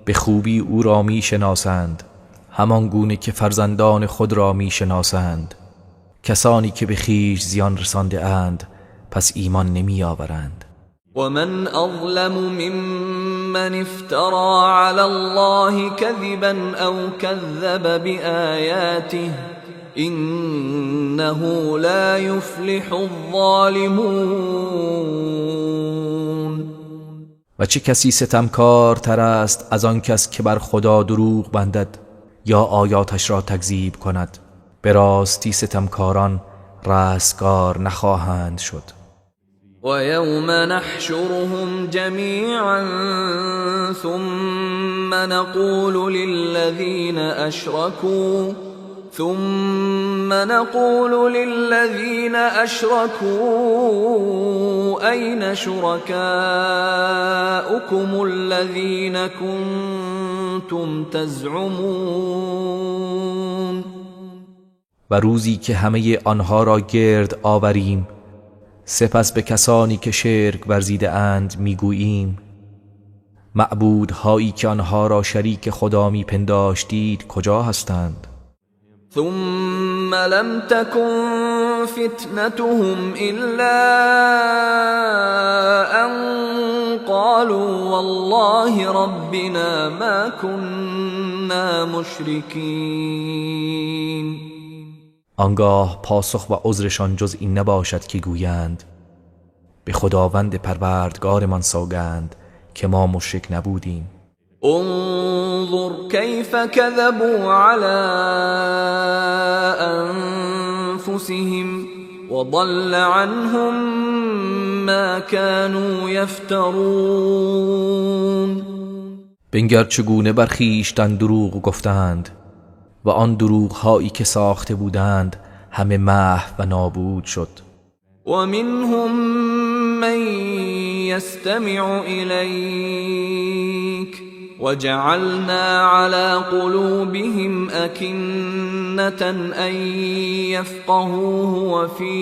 به خوبی او را می شناسند، همان گونه که فرزندان خود را می شناسند. کسانی که به خویش زیان رسانده اند پس ایمان نمی آورند. و من اظلم ممن افترى علی الله كذبا او كذب بآیاته انه لا يفلح الظالمون. و چه کسی ستمکارتر است از آن کس که بر خدا دروغ بندد یا آیاتش را تکذیب کند؟ به راستی ستمکاران رستگار نخواهند شد. و یوم نحشرهم جمیعا ثم نقول للذین اشركوا أین شركاؤكم الذین کنتم تزعمون. و روزی که همه آنها را گرد آوریم، سپس به کسانی که شرک ورزیده اند میگوییم معبودهایی که آنها را شریک خدا میپنداشتید کجا هستند؟ ثم لم تكن فتنتهم إلا أن قالوا والله ربنا ما كنا مشركين. آنگاه پاسخ و عذرشان جز این نباشد که گویند به خداوند پروردگارمان سوگند که ما مشرک نبودیم. انظر كيف كذبوا على أنفسهم وضل عنهم ما كانوا يفترون. بنگر چگونه بر خویشتن دروغ گفتند و آن دروغ هایی که ساخته بودند همه محو و نابود شد. ومنهم من يستمع إليك وجعلنا على قلوبهم أكنة أن يفقهوه وفي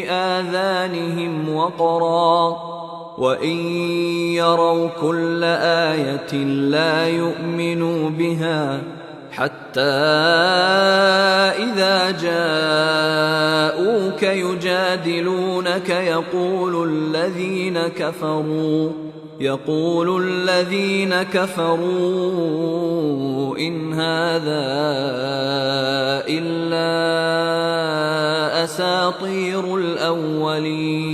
آذانهم وقرا وإن يروا كل آية لا يؤمنوا بها حتى إذا جاءوك يجادلونك يقول الذين كفروا إن هذا إلا أساطير الأولين.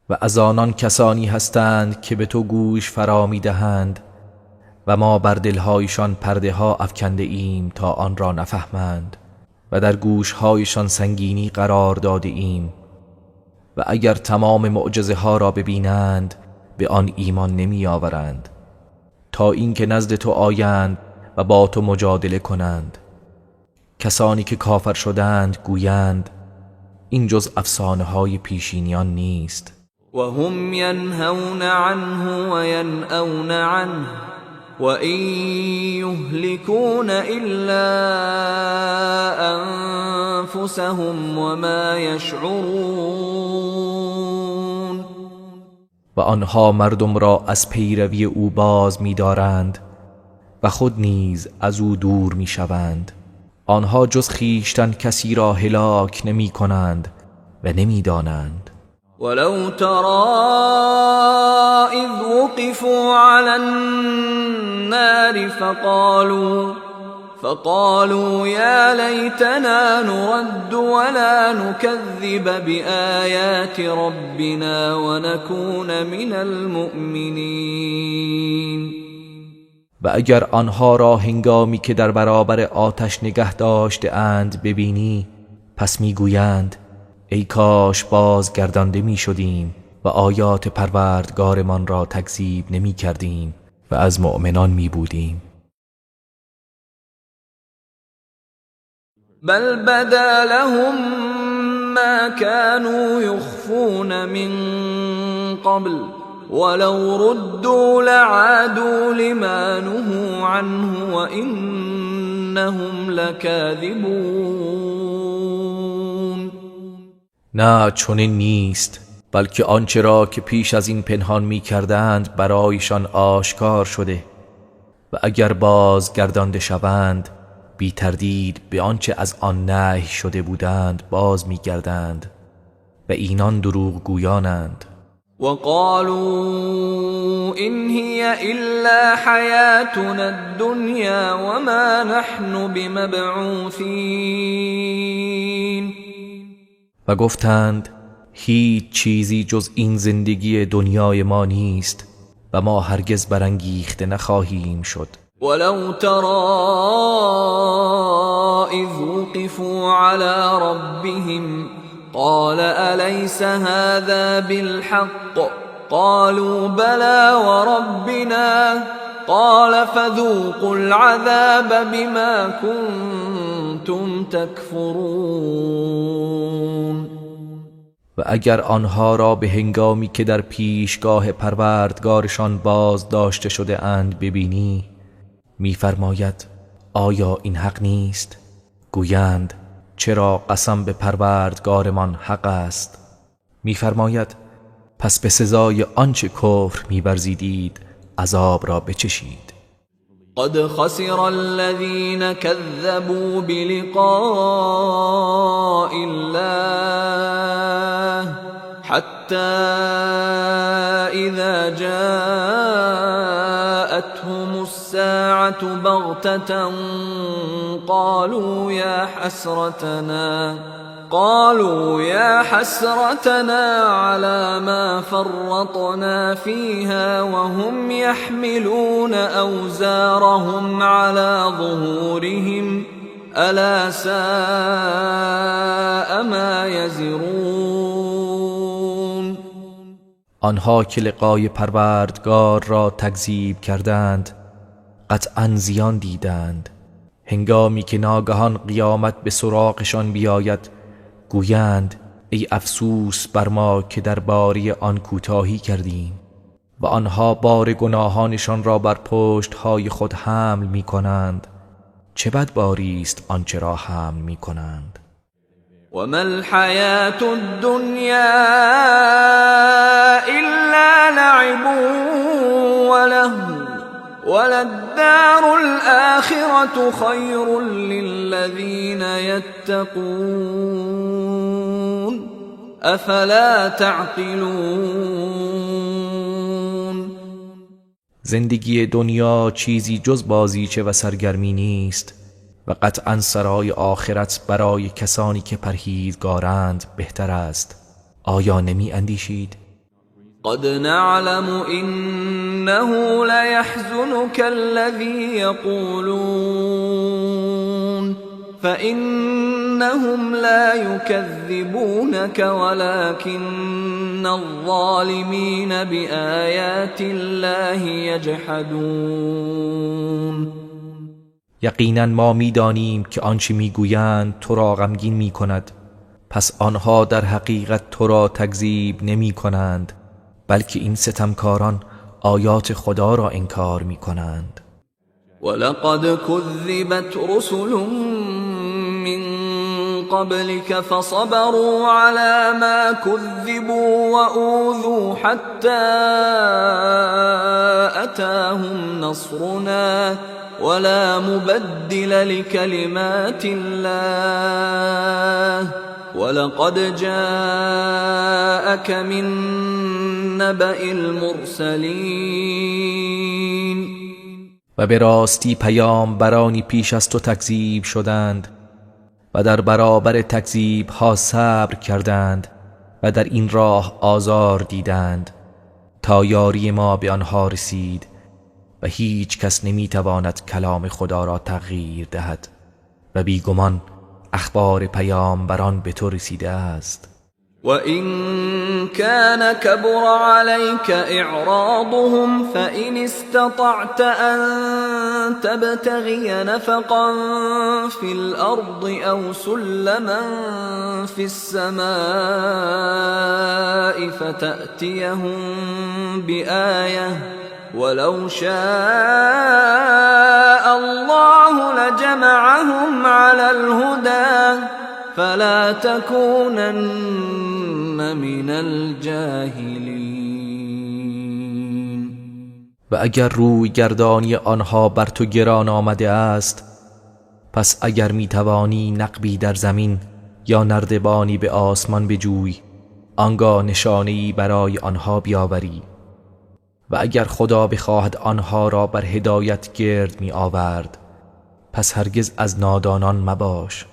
و از آنان کسانی هستند که به تو گوش فرا می دهند و ما بر دلهایشان پرده ها افکنده ایم تا آن را نفهمند و در گوشهایشان سنگینی قرار داده ایم و اگر تمام معجزه ها را ببینند به آن ایمان نمی آورند تا اینکه نزد تو آیند و با تو مجادله کنند. کسانی که کافر شدند گویند این جز افسانه های پیشینیان نیست. و هم ینهون عنه و ینأون عنه وَإِن يُهْلِكُونَ إِلَّا أَنفُسَهُمْ وَمَا يَشْعُرُونَ. و آنها مردم را از پیروی او باز می‌دارند و خود نیز از او دور می‌شوند. آنها جز خویشتن کسی را هلاک نمی‌کنند و نمی‌دانند. ولو ترى إذ وقفوا على النار فقالوا يا ليتنا نرد ولا نكذب بآيات ربنا ونكون من المؤمنين. و اگر آنها را هنگامی که در برابر آتش نگه داشته اند ببینی، پس میگویند ای کاش بازگردانده می شدیم و آیات پروردگارمان را تکذیب نمی کردیم و از مؤمنان می بودیم. بل بدا لهم ما كانوا يخفون من قبل ولو ردوا لعادوا لما نهوا عنه وإنهم لكاذبون. نه، چنین نیست، بلکه آنچه را که پیش از این پنهان می کردند برایشان آشکار شده و اگر بازگردانده شوند بی تردید به آنچه از آن نهی شده بودند باز می گردند و اینان دروغ گویانند. وقالوا إن هي إلا حياتنا الدنيا وما نحن بمبعوثين. و گفتند هیچ چیزی جز این زندگی دنیای ما نیست و ما هرگز برانگیخته نخواهیم شد. ولو ترى إذ وقفوا على ربهم قال أليس هذا بالحق قالوا بلى وربنا قال فذوقوا العذاب بما كنتم تكفرون. و اگر آنها را به هنگامی که در پیشگاه پروردگارشان باز داشته شده اند ببینی، میفرماید آیا این حق نیست؟ گویند چرا، قسم به پروردگارمان حق است. میفرماید پس به سزای آنچه کفر میورزیدید عذاب را بچشید. قد خسر الذين كذبوا بلقاء الله حتى إذا جاءتهم الساعة بغتة قالوا يا حسرتنا على ما فرطنا فيها وهم يحملون أوزارهم على ظهورهم ألا ساء ما يزرون. آنها که لقای پروردگار را تکذیب کردند قطعا زیان دیدند. هنگامی که ناگهان قیامت به سراغشان بیاید گویند ای افسوس بر ما که درباره آن کوتاهی کردیم، و آنها بار گناهانشان را بر پشتهای خود حمل می کنند. چه بد باری است آنچه را حمل می کنند. وما الحیاة الدنیا الا لعب ولهو وللدار الآخرة خیر للذین یتقون افلا تعقلون. زندگی دنیا چیزی جز بازیچه و سرگرمی نیست و قطعا سرای آخرت برای کسانی که پرهیزگارند بهتر است. آیا نمی اندیشید؟ قد نعلم انه ليحزنك الذي يقولون فإنهم لا يكذبونك ولكن الظالمين بآيات الله يجحدون. یقینا ما میدانیم که آنچه میگویند تو را غمگین میکند، پس آنها در حقیقت تو را تکذیب نمی کنند، بلکه این ستمکاران آیات خدا را انکار می کنند. ولقد كذبت رسل من قبلك فصبروا على ما كذبوا وأوذوا حتى أتاهم نصرنا ولا مبدل لكلمات الله ولقد جاءك من نبأ المرسلین. و به راستی پیامبرانی پیش از تو تکذیب شدند و در برابر تکذیب ها صبر کردند و در این راه آزار دیدند تا یاری ما به آنها رسید و هیچ کس نمیتواند کلام خدا را تغییر دهد و بیگمان اخبار پیامبران به تو رسیده است. وَإِن كَانَ كَبُرَ عَلَيْكَ إِعْرَاضُهُمْ فَإِنِ اسْتَطَعْتَ أَن تَبْتَغِيَ نَفَقًا فِي الْأَرْضِ أَوْ سُلَّمًا فِي السَّمَاءِ فَتَأْتِيَهُم بِآيَةٍ وَلَوْ شَاءَ اللَّهُ لَجَمَعَهُمْ عَلَى الْهُدَى فَلَا تَكُونَنَّ مِنَ الْجَاهِلِينَ. و اگر روی گردانی آنها بر تو گران آمده است، پس اگر می توانی نقبی در زمین یا نردبانی به آسمان بجوی، آنگاه نشانه‌ای برای آنها بیاوری. و اگر خدا بخواهد آنها را بر هدایت گرد می آورد، پس هرگز از نادانان مباش.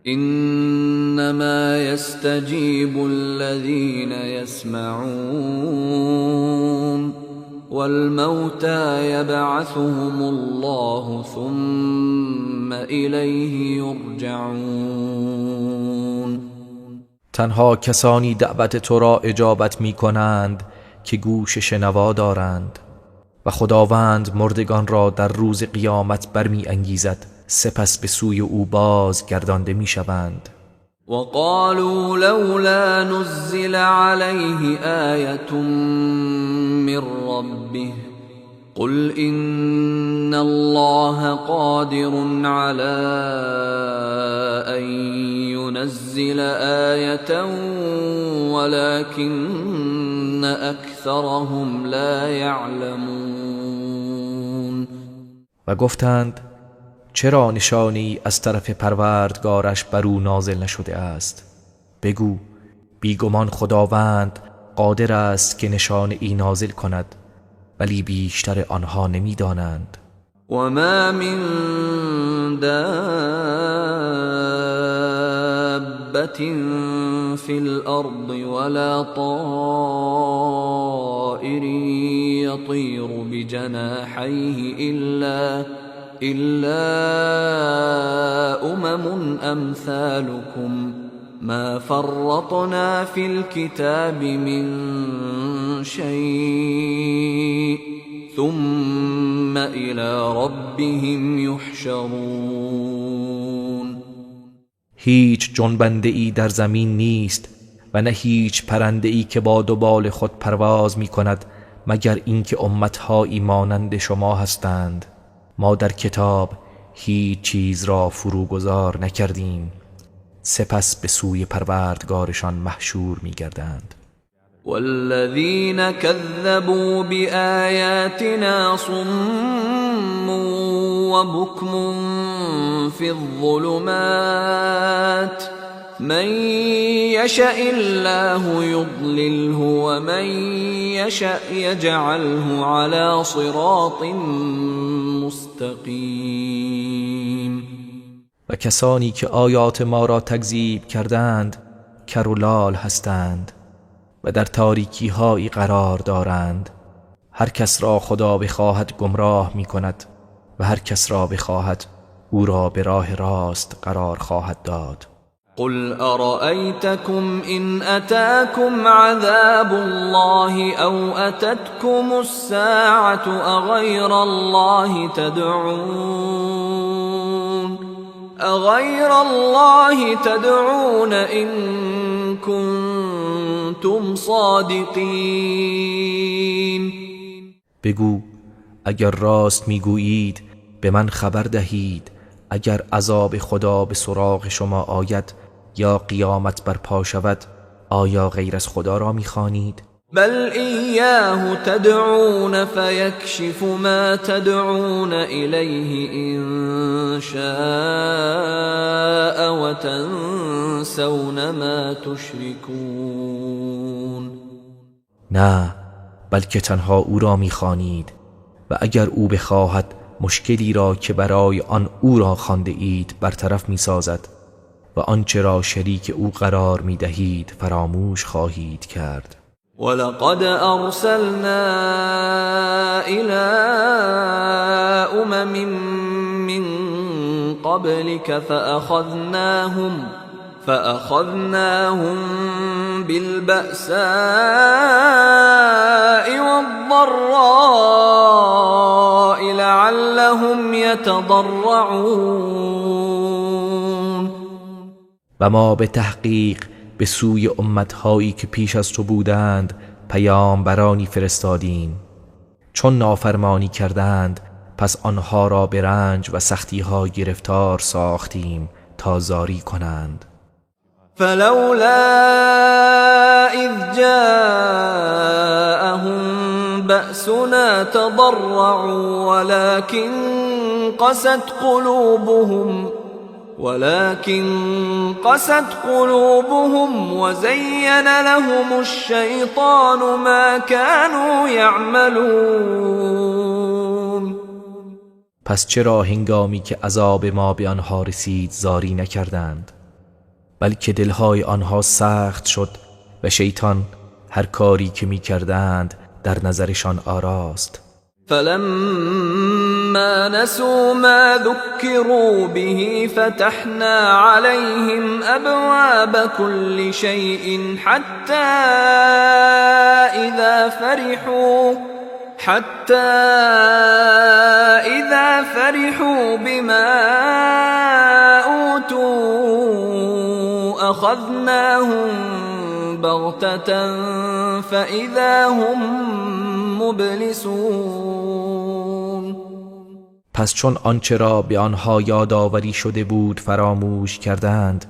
إنما يستجيب الذين يسمعون والموتى يبعثهم الله ثم إليه يرجعون. تنها کسانی دعوت تو را اجابت می کنند که گوش شنوا دارند و خداوند مردگان را در روز قیامت برمی انگیزد، سپس به سوی او باز گردانده می شوند. وقالوا لولا نزل عليه آیة من ربه قل إن الله قادر على أن ينزل آیة ولكن أكثرهم لا يعلمون. و گفتند چرا نشانی از طرف پروردگارش بر او نازل نشده است؟ بگو بیگمان خداوند قادر است که نشانه ای نازل کند، ولی بیشتر آنها نمیدانند. و ما من دابة فی الارض ولا طائر یطیر بجناحیه إلا أمم أمثالكم ما فرطنا في الكتاب من شيء ثم إلى ربهم يحشرون. هیچ جنبنده ای در زمین نیست و نه هیچ پرنده ای که با دو بال خود پرواز می کند، مگر اینکه امتهایی مانند شما هستند. ما در کتاب هیچ چیز را فروگذار نکردیم، سپس به سوی پروردگارشان محشور می‌گردند. والذین كذبوا بآیاتنا صم وبکم فی الظلمات من یشأ الله یضلله ومن یشأ یجعله علی صراط مستقیم. و کسانی که آیات ما را تکذیب کردند کر و لال هستند و در تاریکی هایی قرار دارند. هر کس را خدا بخواهد گمراه می کند و هر کس را بخواهد او را به راه راست قرار خواهد داد. قل أرأيتكم إن أتاكم عذاب الله أو أتتكم الساعة أغير الله تدعون إن كنتم صادقین. بگو اگر راست میگویید به من خبر دهید، اگر عذاب خدا به سراغ شما آید یا قیامت برپا شود، آیا غیر از خدا را میخوانید؟ بل ایاه تدعون فیکشف ما تدعون الیه ان شاء وتنسون ما تشرکون. نه، بلکه تنها او را میخوانید و اگر او بخواهد مشکلی را که برای آن او را خوانده اید برطرف میسازد و آنچه را شریک او قرار میدهید فراموش خواهید کرد. ولقد ارسلنا الى امم من قبلك فأخذناهم بالبأساء والضراء لعلهم يتضرعون. و ما به تحقیق به سوی امتهایی که پیش از تو بودند پیامبرانی فرستادیم، چون نافرمانی کردند پس آنها را به رنج و سختیها گرفتار ساختیم تا زاری کنند. فلولا اذ جاءهم بأسنا تضرعوا ولكن قست قلوبهم وزين لهم الشيطان ما كانوا يعملون. پس چرا هنگامی که عذاب ما به آنها رسید زاری نکردند، بلکه دلهای آنها سخت شد و شیطان هر کاری که میکردند در نظرشان آراست. فلما نسوا ما ذكروا به فتحنا عليهم أبواب كل شيء حتى إذا فرحوا بما أوتوا أخذناهم بغتة فإذا هم مبلسون. پس چون آنچه را به آنها یادآوری شده بود فراموش کردند،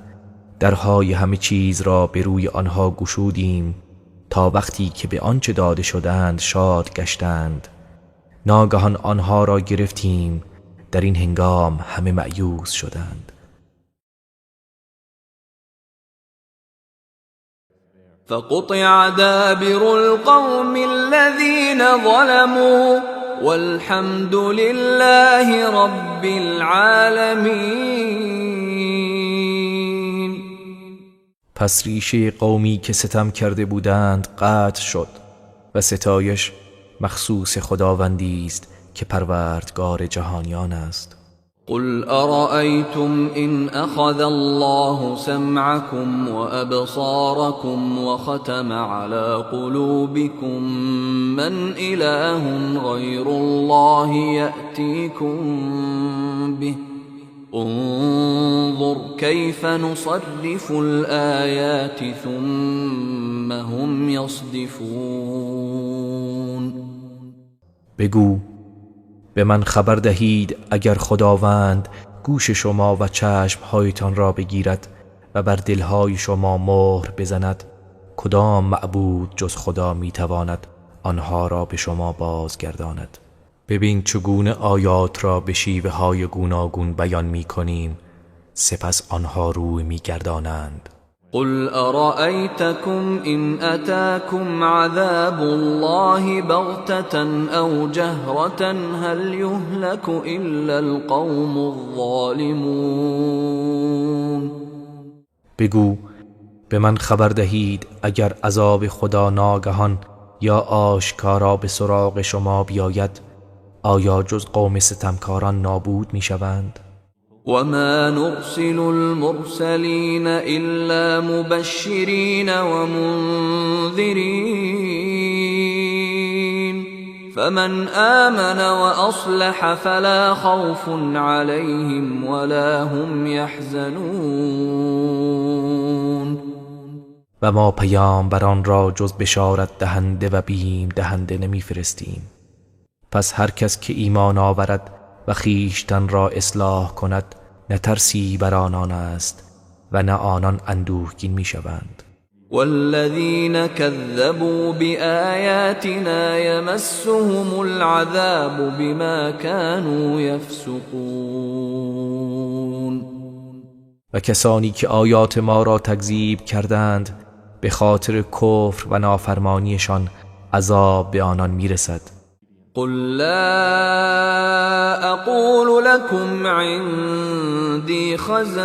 درهای همه چیز را به روی آنها گشودیم تا وقتی که به آنچه داده شدند شاد گشتند. ناگهان آنها را گرفتیم، در این هنگام همه مأیوس شدند. فقطع دابر القوم الذين ظلموا والحمد لله رب العالمین. پس ریشه قومی که ستم کرده بودند قطع شد و ستایش مخصوص خداوندی است که پروردگار جهانیان است. قل أرأيتم إن أخذ الله سمعكم وأبصاركم وختم على قلوبكم من إله غير الله يأتيكم به انظر كيف نصرف الآيات ثم هم يصدفون. بگو به من خبر دهید اگر خداوند گوش شما و چشمهایتان را بگیرد و بر دلهای شما مهر بزند، کدام معبود جز خدا میتواند آنها را به شما بازگرداند؟ ببین چگونه آیات را به شیوه های گوناگون بیان میکنیم، سپس آنها روی میگردانند. قل أرأيتكم إن أتاكم عذاب الله بغتة أو جهرة هل يهلك إلا القوم الظالمون. بگو به من خبر دهید اگر عذاب خدا ناگهان یا آشکارا به سراغ شما بیاید، آیا جز قوم ستمکاران نابود میشوند؟ وما نرسل المرسلين إلا مبشرين ومنذرين فمن آمن وأصلح فلا خوف عليهم ولا هم يحزنون. و ما پیامبران را جز بشارت دهنده و بیم دهنده نمیفرستیم. پس هر کس که ایمان آورد و خویشتن را اصلاح کند، نه ترسی بر آنان است و نه آنان اندوهگین میشوند. والذین كذبوا بآیاتنا یمسهم العذاب بما كانوا یفسقون. و کسانی که آیات ما را تکذیب کردند، به خاطر کفر و نافرمانیشان عذاب به آنان میرسد. قل لا أقول لكم عندي خزائن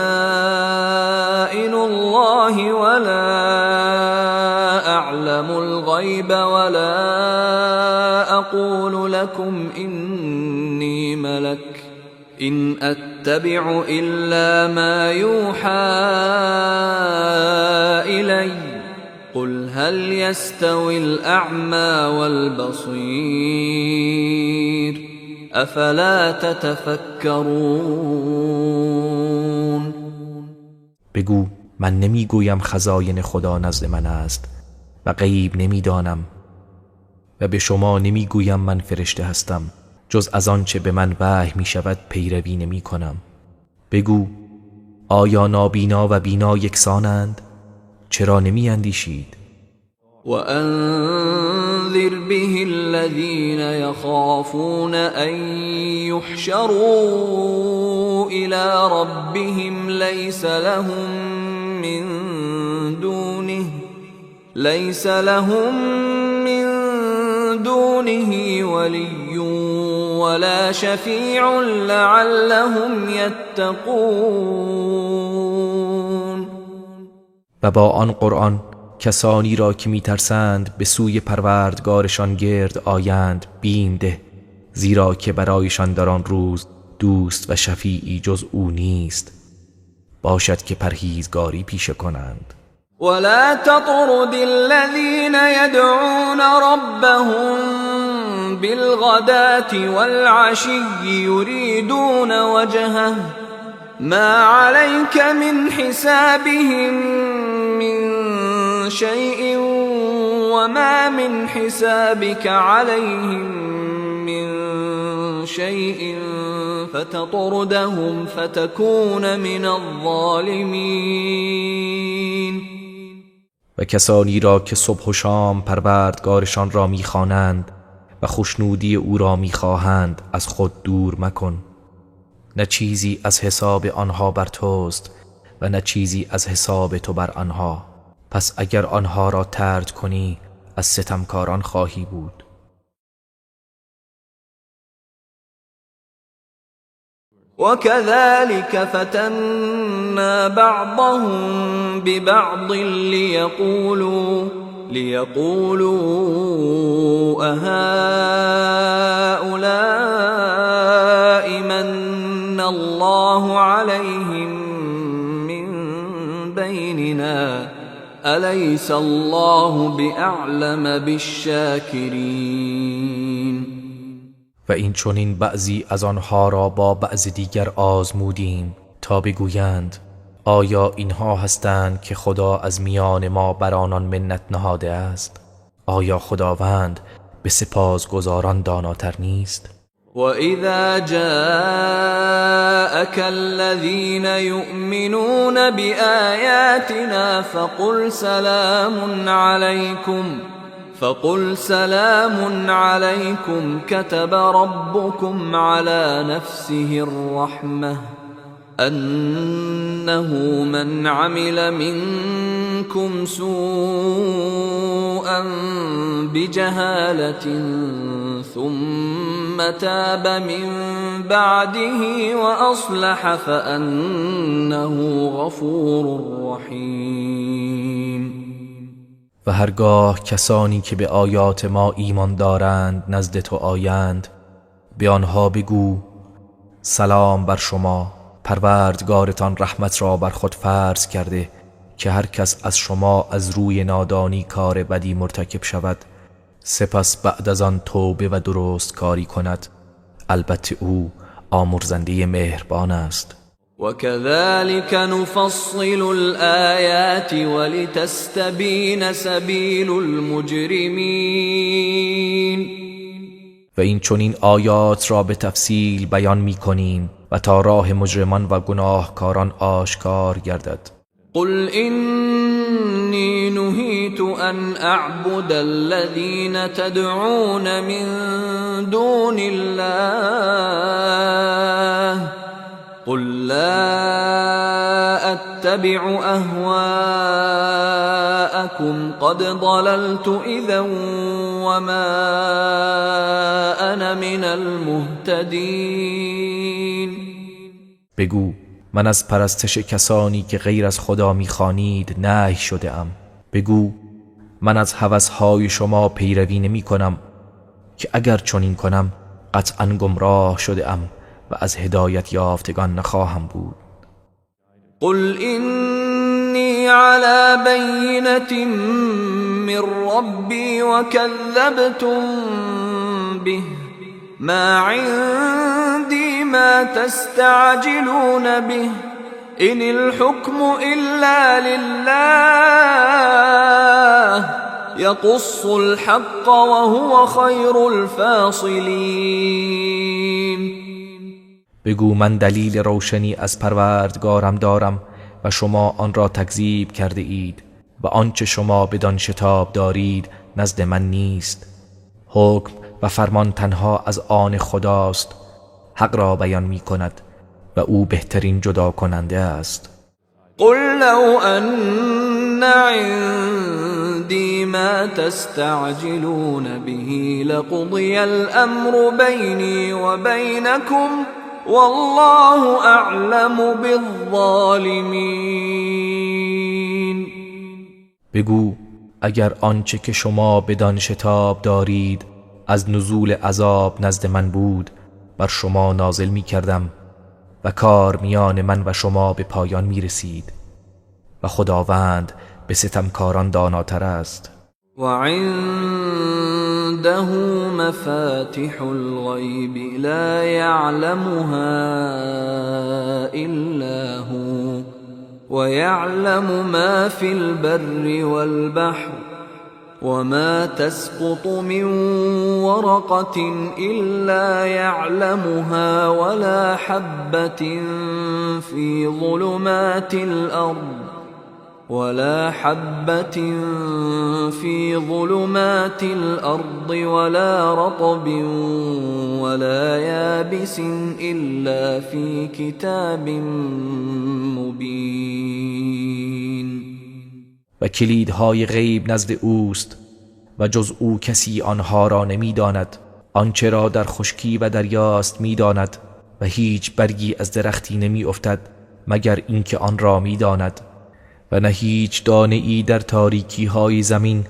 الله ولا أعلم الغيب ولا أقول لكم إني ملك إن أتبع إلا ما يوحى إلي قل هل يستوي الأعمى والبصير أفلا تتفكرون. بگو من نمیگویم خزاین خدا نزد من است و غیب نمیدانم و به شما نمیگویم من فرشته هستم، جز از آنچه به من وحی می شود پیروی نمی کنم. بگو آیا نابینا و بینا یکسانند؟ چرا نمی اندیشید؟ وأنذر به الذين يخافون أن يحشروا إلى ربهم ليس لهم من دونه ولي ولا شفيع لعلهم يتقون. و با آن قرآن کسانی را که میترسند به سوی پروردگارشان گرد آیند بیم ده، زیرا که برایشان در آن روز دوست و شفیعی جز او نیست، باشد که پرهیزگاری پیشه کنند. ولا تطرد الذين يدعون ربهم بالغداة والعشي يريدون وجهه ما عليك من حسابهم من شيء وما من حسابك عليهم من شيء فتطردهم فتكون من الظالمين. و کسانی را که صبح و شام پروردگارشان را میخوانند و خوشنودی او را میخواهند از خود دور مکن. نه چیزی از حساب آنها بر توست و نه چیزی از حساب تو بر آنها، پس اگر آنها را طرد کنی از ستمکاران خواهی بود. وكذلك فتنا بعضهم ببعض ليقولوا أهؤلاء من الله عليهم من بيننا أليس الله بأعلم بالشاكرين. و این چنین بعضی از آنها را با بعض دیگر آزمودیم تا بگویند آیا اینها هستند که خدا از میان ما بر آنان منت نهاده است؟ آیا خداوند به سپاسگزاران داناتر نیست؟ وَإِذَا جَاءَكَ الَّذِينَ يُؤْمِنُونَ بِآيَاتِنَا فَقُلْ سَلَامٌ عَلَيْكُمْ كَتَبَ رَبُّكُمْ عَلَى نَفْسِهِ الرَّحْمَةَ أَنَّهُ مَنْ عَمِلَ مِنْكُمْ سُوءًا بِجَهَالَةٍ ثُمَّ تَابَ مِنْ بَعْدِهِ وَأَصْلَحَ فَأَنَّهُ غَفُورٌ رَحِيمٌ. و هرگاه کسانی که به آیات ما ایمان دارند نزد تو آیند به آنها بگو سلام بر شما، پروردگارتان رحمت را بر خود فرض کرده که هر کس از شما از روی نادانی کار بدی مرتکب شود سپس بعد از آن توبه و درست کاری کند، البته او آمرزنده مهربان است. وَكَذَلِكَ نُفَصِّلُ الْآيَاتِ وَلِتَسْتَبِينَ سَبِيلُ الْمُجْرِمِينَ. و این چنین آیات را به تفصیل بیان می کنیم و تا راه مجرمان و گناهکاران آشکار گردد. قل إني نهيت أن أعبد الذين تدعون من دون الله قل لا أتبع أهواءكم قد ضللت إذا وما أنا من المهتدين. بگو من از پرستش کسانی که غیر از خدا میخوانید نهی شده ام. بگو من از هوس‌های شما پیروی نمی کنم که اگر چنین کنم قطعا گمراه شده ام و از هدایت یافتگان نخواهم بود. قل إني على بينة من ربي وكذبتم به ما عندي ما تستعجلون به إن الحكم إلا لله يقص الحق وهو خير الفاصلين. بگو من دلیل روشنی از پروردگارم دارم و شما آن را تکذیب کرده اید و آنچه شما بدان شتاب دارید نزد من نیست. حکم و فرمان تنها از آن خداست، حق را بیان می کند و او بهترین جدا کننده است. قل لو ان عندي ما تستعجلون به لقضي الامر بيني وبينكم والله اعلم بالظالمین. بگو اگر آنچه که شما بدان شتاب دارید از نزول عذاب نزد من بود بر شما نازل می کردم و کار میان من و شما به پایان می رسید و خداوند به ستمکاران داناتر است. و عنده مفاتح الغیب لا یعلمها الا هو ويعلم ما في البر والبحر وما تسقط من ورقة إلا يعلمها ولا حبة في ظلمات الأرض ولا حبة في ظلمات الأرض ولا رطب ولا يابس إلا في كتاب مبين. و کلیدهای غیب نزد اوست و جز او کسی آنها را نمیداند. آنچه را در خشکی و دریاست میداند و هیچ برگی از درختی نمی افتد مگر اینکه آن را میداند و نه هیچ دانه ای در تاریکی های زمین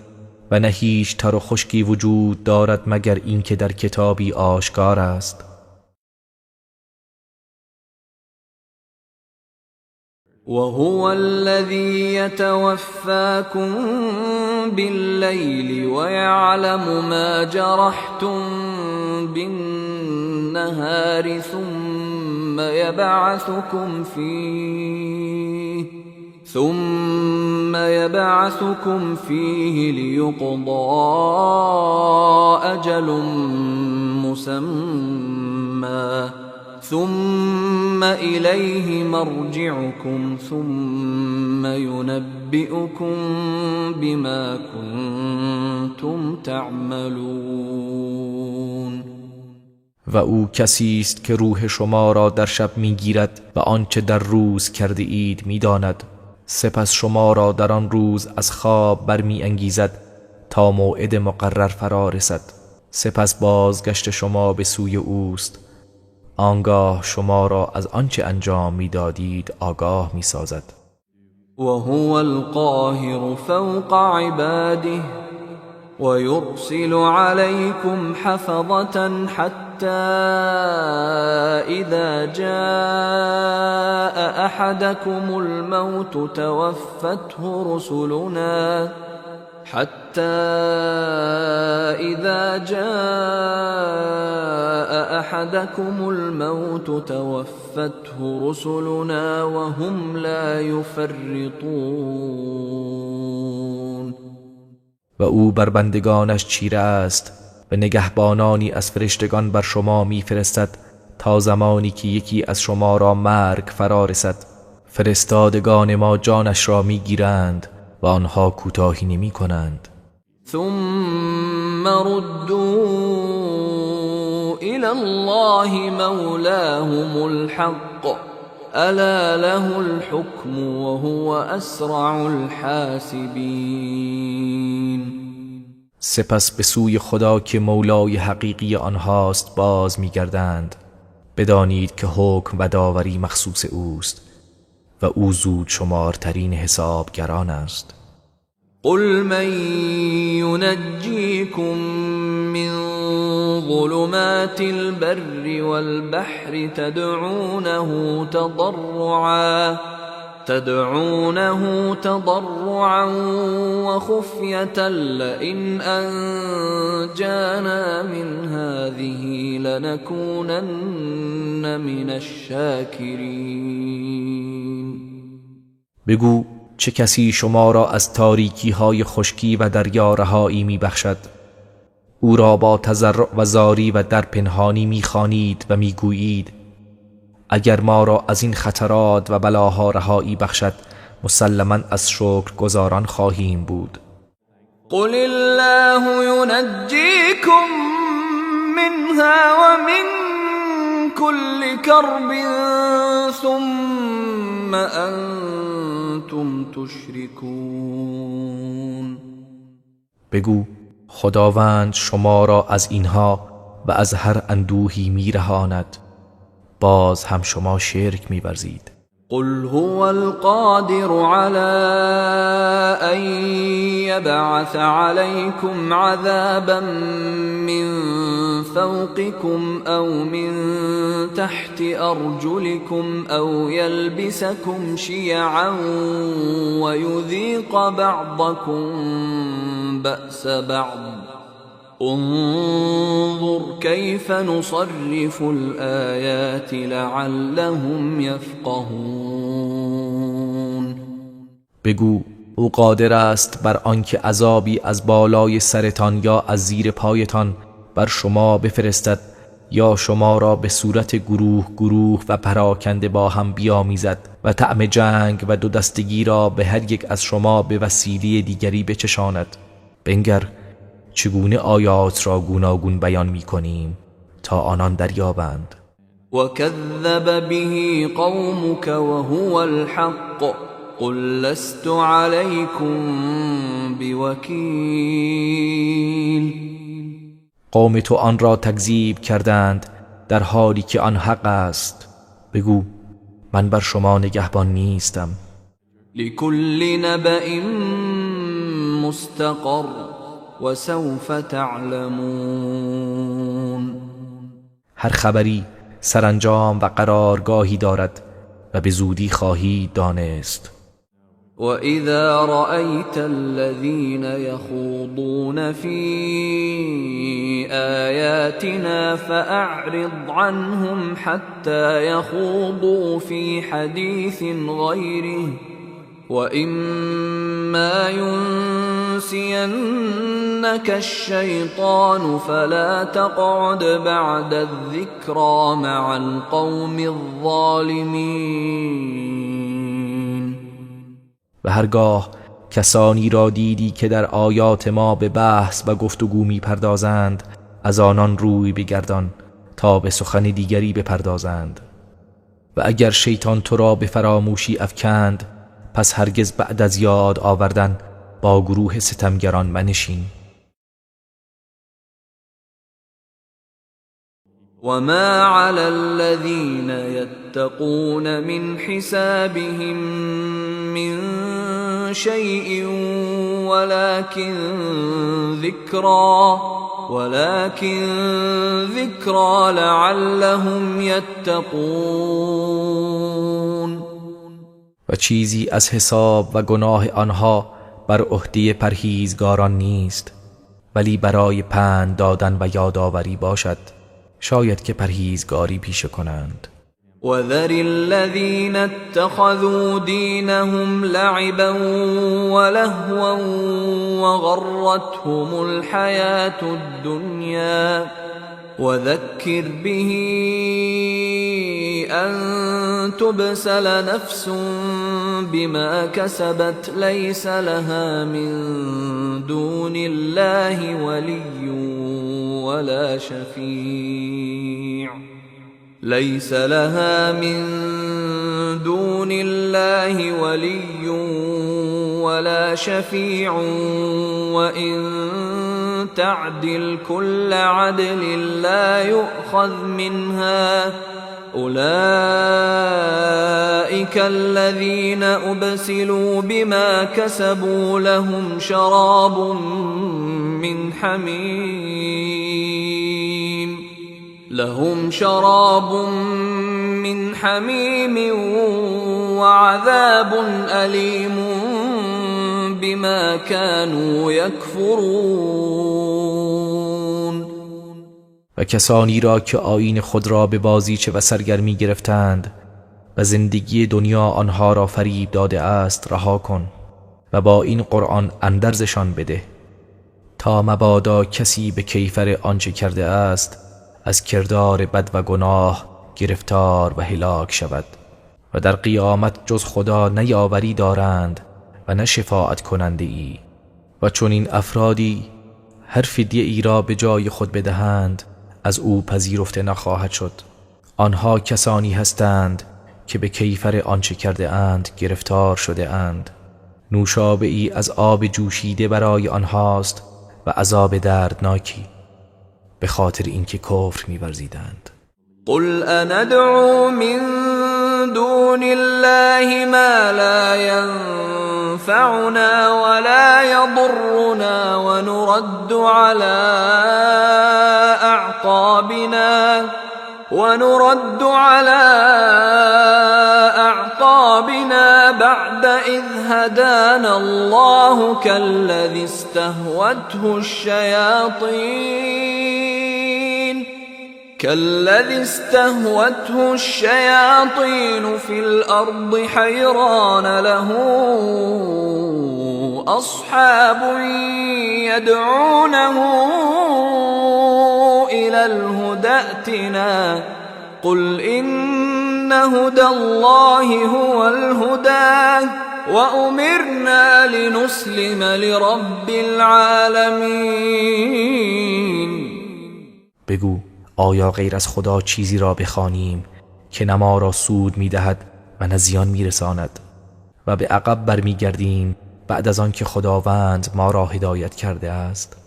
و نه هیچ تر و خشکی وجود دارد مگر اینکه در کتابی آشکار است. وهو الذي يتوفاكم بالليل ويعلم ما جرحتم بالنهار ثم يبعثكم فيه ليقضى أجل مسمى ثم إليه مرجعكم ثم ينبئكم بما كنتم تعملون. و او کسی است که روح شما را در شب میگیرد و آنچه در روز کرده اید میداند، سپس شما را در آن روز از خواب برمی انگیزد تا موعد مقرر فرا رسد، سپس بازگشت شما به سوی اوست، آنگاه شما را از آنچه انجام میدادید آگاه میسازد. وهو القاهر فوق عباده ويرسل عليكم حفظة حتى إذا جاء أحدكم الموت توفته رسلنا حتى إذا جاء أحدكم الموت توفته رسلنا وهم لا يفرطون. و او بر بندگانش چیره است و نگهبانانی از فرشتگان بر شما میفرستد تا زمانی که یکی از شما را مرگ فرا رسد. فرستادگان ما جانش را میگیرند و آنها کوتاهی نمی کنند. ثم ردوا الى الله مولاهم الحق الا له الحكم وهو اسرع الحاسبین. سپس به سوی خدا که مولای حقیقی آنهاست باز میگردند. بدانید که حکم و داوری مخصوص اوست و او زود شمارترین حسابگران است. قل من ينجيكم من ظلمات البر والبحر تدعونه تضرعا وخفية لئن أنجانا من هذه لنكونن من الشاكرين. بگو چه کسی شما را از تاریکی های خشکی و دریا رهایی می بخشد؟ او را با تضرع و زاری و در پنهانی می خوانید و می گویید اگر ما را از این خطرات و بلاها رهایی بخشد مسلما از شکرگزاران خواهیم بود. قل الله ينجيكم منها ومن كل كرب ثم انتم تشركون. بگو خداوند شما را از اینها و از هر اندوهی میرهاند، باز هم شما شرک می‌ورزید. قل هو القادر على أن يبعث عليكم عذابا من فوقكم أو من تحت أرجلكم أو يلبسكم شيعا ويذيق بعضكم بأس بعض انظر كيف نصرف الآيات لعلهم يفقهون. بگو او قادر است بر آنکه عذابی از بالای سرتان یا از زیر پایتان بر شما بفرستد یا شما را به صورت گروه گروه و پراکنده با هم بیامیزد و طعم جنگ و دو دستگی را به هر یک از شما به وسیله دیگری بچشاند. بنگر چگونه آیات را گوناگون بیان می‌کنیم تا آنان دریابند. وكذب به قومك وهو الحق قل لست عليكم بوكيل. قوم تو آن را تکذیب کردند در حالی که آن حق است. بگو من بر شما نگهبان نیستم. لكل نبأ مستقر وسوف تعلمون. هر خبری سرانجام و قرارگاهی دارد و به زودی خواهی دانست. وإذا رأيت الذين يخوضون في آياتنا فأعرض عنهم حتى يخوضوا في حديث غيره وإما ينسينك الشيطان فلا تقعد بعد الذكرى مع القوم الظالمين. و هرگاه کسانی را دیدی که در آیات ما به بحث و گفتگو می پردازند از آنان روی بگردان تا به سخن دیگری بپردازند. و اگر شیطان تو را به فراموشی افکند پس هرگز بعد از یاد آوردن با گروه ستمگران منشین. وما على الذين يتقون من حسابهم من شيء ولكن ذكرى لعلهم يتقون. و چیزی از حساب و گناه آنها بر عهده پرهیزگاران نیست، ولی برای پند دادن و یادآوری باشد، شاید که پرهیزگاری پیشه کنند. وذر الذين اتخذوا دينهم لعبا ولهوا وغرتهم الحياة الدنيا وذكر به أن تبسل نفس بما كسبت ليس لها من دون الله ولي ولا شفيع ليس لها من دون الله ولي ولا شفيع وإن تعدل كل عدل لا يؤخذ منها أولئك الذين أبسلوا بما كسبوا لهم شراب من حميم لهم شراب من حميم وعذاب أليم بما كانوا يكفرون. و کسانی را که آیین خود را به بازیچه و سرگرمی گرفتند و زندگی دنیا آنها را فریب داده است رها کن و با این قرآن اندرزشان بده تا مبادا کسی به کیفر آنچه کرده است از کردار بد و گناه گرفتار و هلاک شود و در قیامت جز خدا نه یاوری دارند و نه شفاعت کننده ای و چون این افرادی هر فدیه ای را به جای خود بدهند از او پذیرفته نخواهد شد. آنها کسانی هستند که به کیفر آنچه کرده اند گرفتار شده اند. نوشابه ای از آب جوشیده برای آنهاست و عذاب دردناکی به خاطر اینکه کفر می‌ورزیدند. قل اندعو من دون الله ما لا ينفعنا ولا يضرنا ونرد على أعقابنا بعد إذ هدانا الله كالذي استهوته الشياطين في الأرض حيران له أصحاب يدعونه إلى الهدى ائتنا قل إن هدى الله هو الهدى وأمرنا لنسلم لرب العالمين. بگو آیا غیر از خدا چیزی را بخوانیم که نه ما را سود می‌دهد و نه زیان می‌رساند و به عقب برمی‌گردیم بعد از آن که خداوند ما را هدایت کرده است؟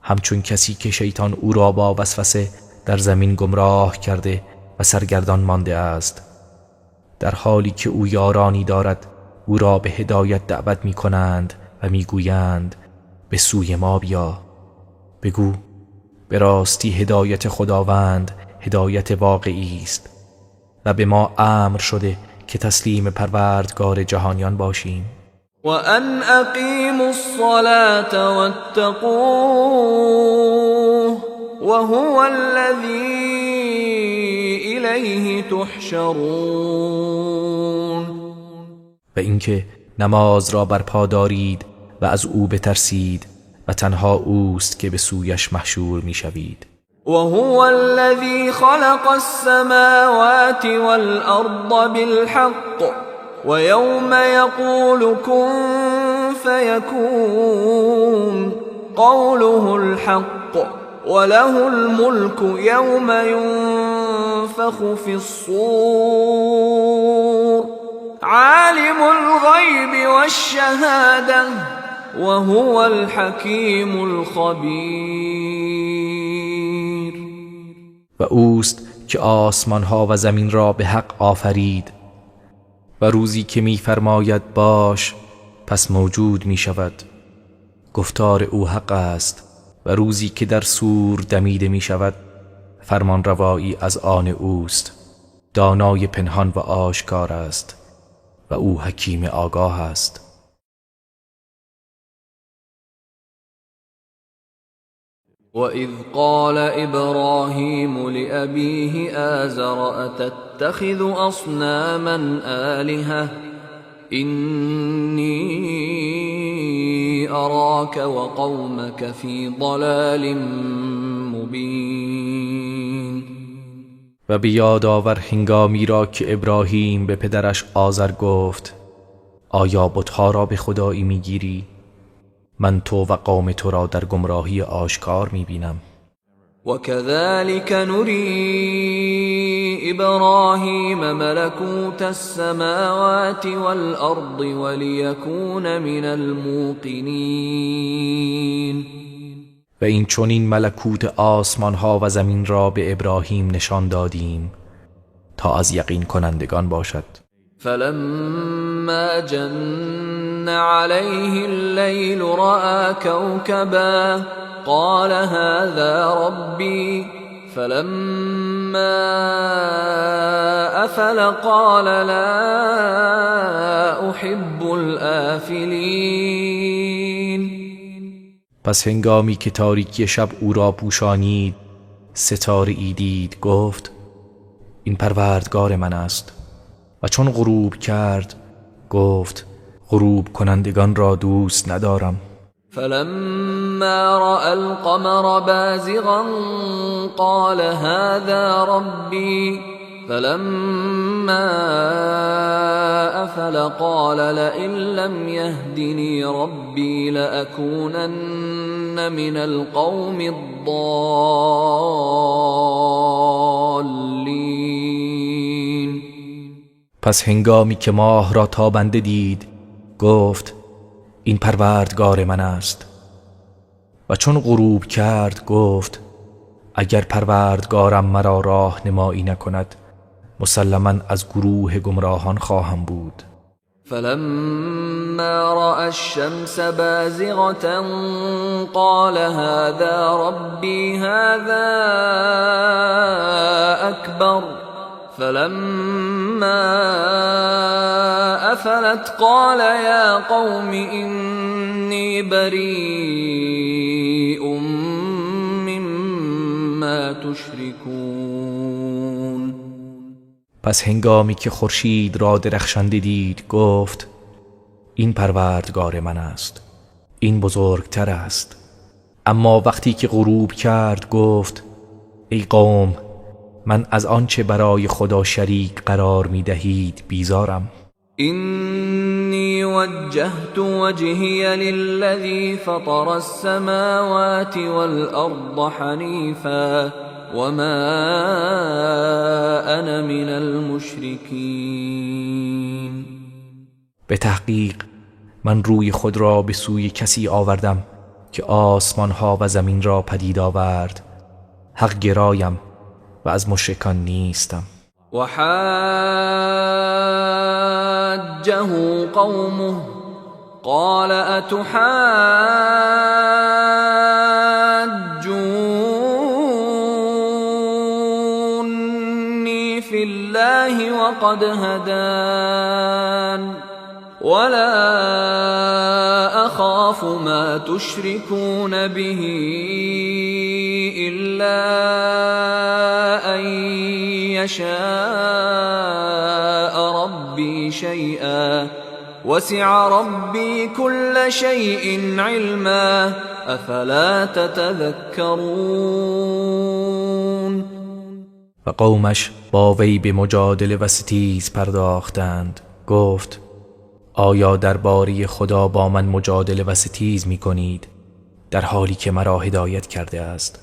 همچون کسی که شیطان او را با وسوسه در زمین گمراه کرده و سرگردان مانده است، در حالی که او یارانی دارد او را به هدایت دعوت می‌کنند و می‌گویند به سوی ما بیا. بگو به راستی هدایت خداوند هدایت واقعی است و به ما امر شده که تسلیم پروردگار جهانیان باشیم. و ان اقیموا الصلاة واتقوه وهو الذی الیه تحشرون. و اینکه نماز را برپا دارید و از او بترسید و تنها اوست که به سویش محشور میشوید. و هو الذی خلق السماوات والارض بالحق ويوم يقول كن فيكون قوله الحق وله الملك يوم ينفخ في الصور عالم الغيب والشهادة وهو الحكيم الخبير. و اوست که آسمان ها و زمین را به حق آفرید و روزی که می‌فرماید باش پس موجود می‌شود. گفتار او حق است و روزی که در صور دمیده می‌شود فرمان روایی از آن اوست. دانای پنهان و آشکار است و او حکیم آگاه است. وَإِذْ قَالَ إِبْرَاهِيمُ لِأَبِيهِ آزَرَ أَتَتَّخِذُ أَصْنَامًا آلِهَةً إِنِّي أَرَاكَ وَقَوْمَكَ فِي ضَلَالٍ مُبِينٍ. و به یاد آور هنگامی را که ابراهیم به پدرش آزر گفت آیا بتها را به خدایی میگیری؟ من تو و قوم تو را در گمراهی آشکار میبینم. وَكَذَلِكَ نُرِي إِبْرَاهِيمَ مَلَكُوتَ السَّمَاوَاتِ وَالْأَرْضِ وَلِيَكُونَ مِنَ الْمُوقِنِينَ. و این چنین ملکوت آسمان ها و زمین را به ابراهیم نشان دادیم تا از یقین کنندگان باشد. فلما جن عليه الليل رأى كوكبا قال هذا ربي فلما أفل قال لا أحب الآفلين. پس هنگامی که تاریکی شب او را پوشانید ستاره ای دید، گفت این پروردگار من است. و چون غروب کرد گفت غروب کنندگان را دوست ندارم. فلما رأى القمر بازغا قال هذا ربي فلما أفل قال لئن لم يهدني ربي لأكونن من القوم الضالين. پس هنگامی که ماه را تابنده دید گفت این پروردگار من است. و چون غروب کرد گفت اگر پروردگارم مرا راهنمایی نکند مسلما از گروه گمراهان خواهم بود. فلما رأى الشمس بازغة قال هذا ربي هذا أكبر فلما أفلت قال يا قوم إني بريء مما تشركون. پس هنگامی که خورشید را درخشنده دید گفت این پروردگار من است، این بزرگتر است. اما وقتی که غروب کرد گفت ای قوم، من از آنچه برای خدا شریک قرار می دهید بیزارم. إني وجهت وجهي للذي فطر السماوات والأرض حنيفا وما أنا من المشركين. به تحقیق من روی خود را به سوی کسی آوردم که آسمان ها و زمین را پدید آورد، حق گرایم و از مشرکان نیستم. وحاجه قومه قال أتحاجوني في الله وقد هدان ولا أخاف ما تشركون به إلا أن يشاء ربي شيئا وسع ربي كل شيء علما أفلا تتذكرون. و قومش با وی به مجادله و ستیز پرداختند. گفت آیا درباره خدا با من مجادله و ستیز می کنید در حالی که مرا هدایت کرده است؟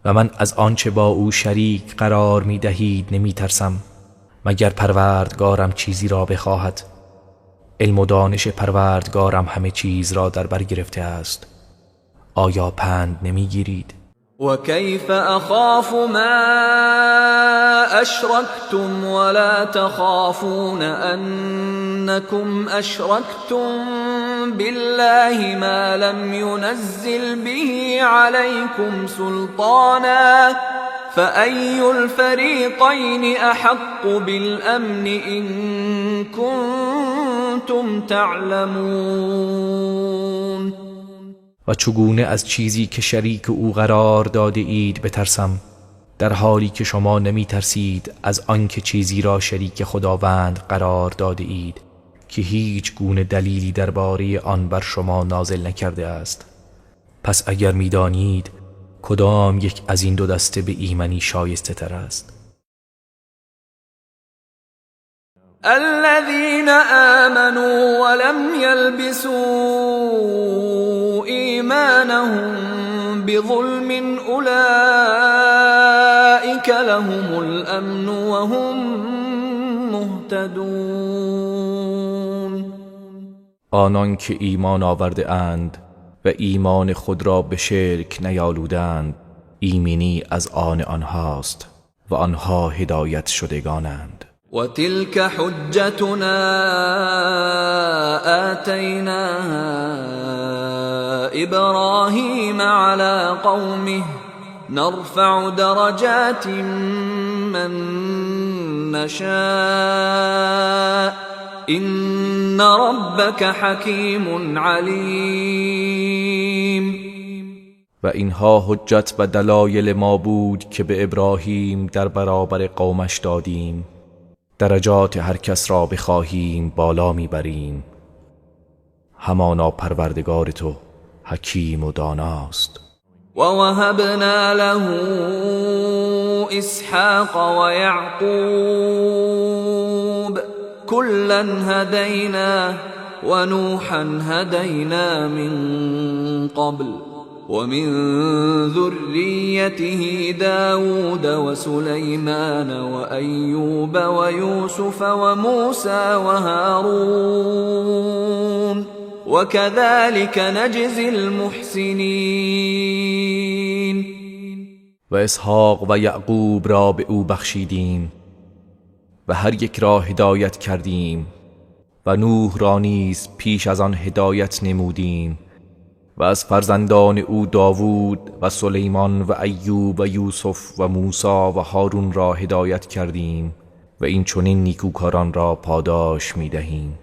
و من از آنچه با او شریک قرار می دهید نمی ترسم مگر پروردگارم چیزی را بخواهد. علم و دانش پروردگارم همه چیز را در بر گرفته است. آیا پند نمی گیرید؟ وكيف أخاف ما أشركتم ولا تخافون أنكم أشركتم بالله ما لم ينزل به عليكم سلطانا فأي الفريقين أحق بالأمن إن كنتم تعلمون. و چگونه از چیزی که شریک او قرار داده اید بترسم در حالی که شما نمی ترسید از آنکه چیزی را شریک خداوند قرار داده اید که هیچ گونه دلیلی درباره آن بر شما نازل نکرده است. پس اگر می دانید کدام یک از این دو دسته به ایمنی شایسته تر است؟ الذين آمنوا ولم يلبسوا إيمانهم بظلم أولئك لهم الأمن وهم مهتدون. آنان که ایمان آورده اند و ایمان خود را به شرک نیالودند ایمنی از آن آنهاست و آنها هدایت شدگانند. و تلك حجتنا آتیناها ابراهیم على قومه نرفع درجات من نشاء إن ربك حکیم علیم. و اینها حجت و دلایل ما بود که به ابراهیم در برابر قومش دادیم. درجات هر کس را بخواهیم بالا میبریم، همانا پروردگار تو حکیم و داناست. و وهبنا له اسحاق و یعقوب كلا هدینا و نوحا هدینا من قبل ومن ذریته داود و سلیمان و ایوب و یوسف و موسی و هارون وكذلك نجزی المحسنین. و اسحاق و یعقوب را به او بخشیدیم و هر یک را هدایت کردیم و نوح را نیز پیش از آن هدایت نمودیم و از فرزندان او داوود و سلیمان و ایوب و یوسف و موسی و هارون را هدایت کردیم و این چنین نیکوکاران را پاداش می دهیم.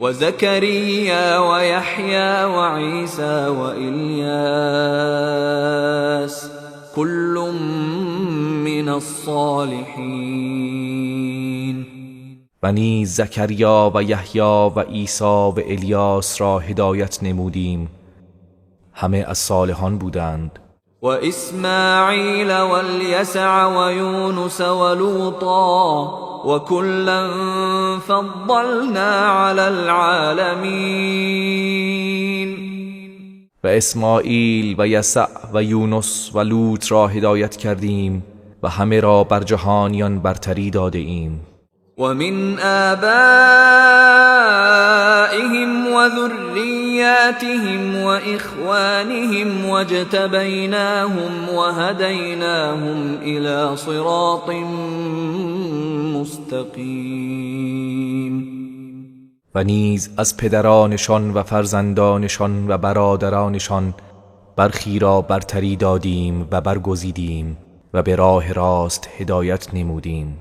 و زکریا و یحیی و عیسی و الیاس کل من الصالحین. و نیز زکریا و یحیی و عیسی و الیاس را هدایت نمودیم، همه از صالحان بودند. و اسماعیل و الیسع و یونس و لوطا و کلا فضلنا علی العالمین. و اسماعیل و یسع و یونس و لوط را هدایت کردیم و همه را بر جهانیان برتری داده ایم. و من آبائهم و ذریاتهم و اخوانهم واجتبیناهم و هدیناهم الی صراط مستقیم. و نیز از پدرانشان و فرزندانشان و برادرانشان برخی را برتری دادیم و برگزیدیم و به راه راست هدایت نمودیم.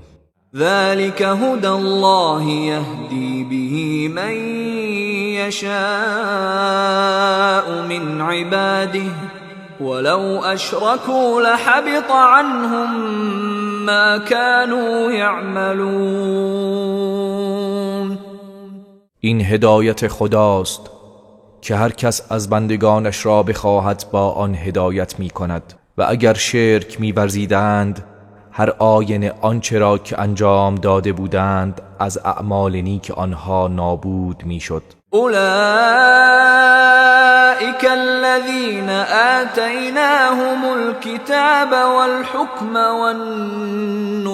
ذلك هدى الله يهدي به من يشاء من عباده ولو أشركوا لحبط عنهم ما كانوا يعملون. این هدایت خداست که هر کس از بندگانش را بخواهد با آن هدایت می کند و اگر شرک می ورزیدند هر آینه آنچه را که انجام داده بودند از اعمال نیک آنها نابود میشد. اولئک الذین آتیناهم الکتاب والحکم والنبوة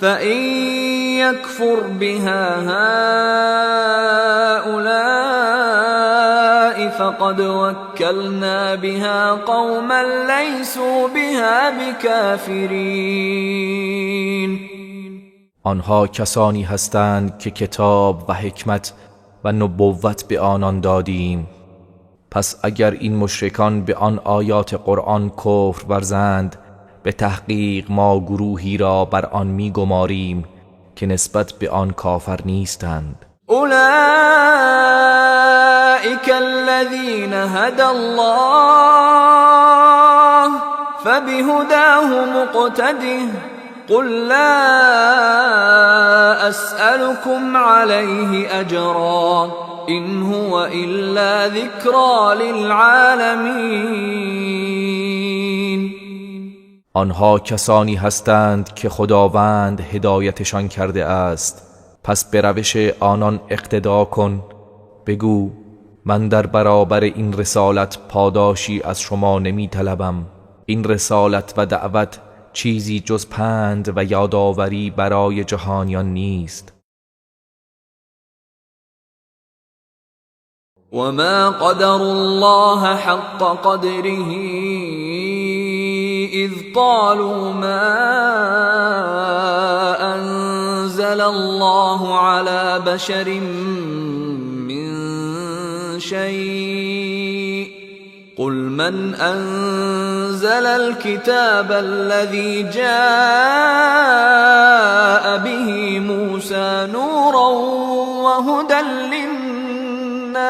فإن یکفر بها هؤلاء فقد وکلنا بها قوما لیسوا بها بکافرین. آنها کسانی هستند که کتاب و حکمت و نبوت به آنان دادیم، پس اگر این مشرکان به آن آیات قرآن کفر ورزند به تحقیق ما گروهی را بر آن می گماریم که نسبت به آن کافر نیستند. اولئک الذین هدی الله فبهداه مقتده قل لا اسألكم علیه اجرا ان هو الا ذکری للعالمین. آنها کسانی هستند که خداوند هدایتشان کرده است، پس به روش آنان اقتدا کن. بگو من در برابر این رسالت پاداشی از شما نمی طلبم. این رسالت و دعوت چیزی جز پند و یادآوری برای جهانیان نیست. و ما قدر الله حق قدره إذ قالوا ما أنزل الله على بشر من شيء قل من أنزل الكتاب الذي جاء به موسى نورا وهدى للناس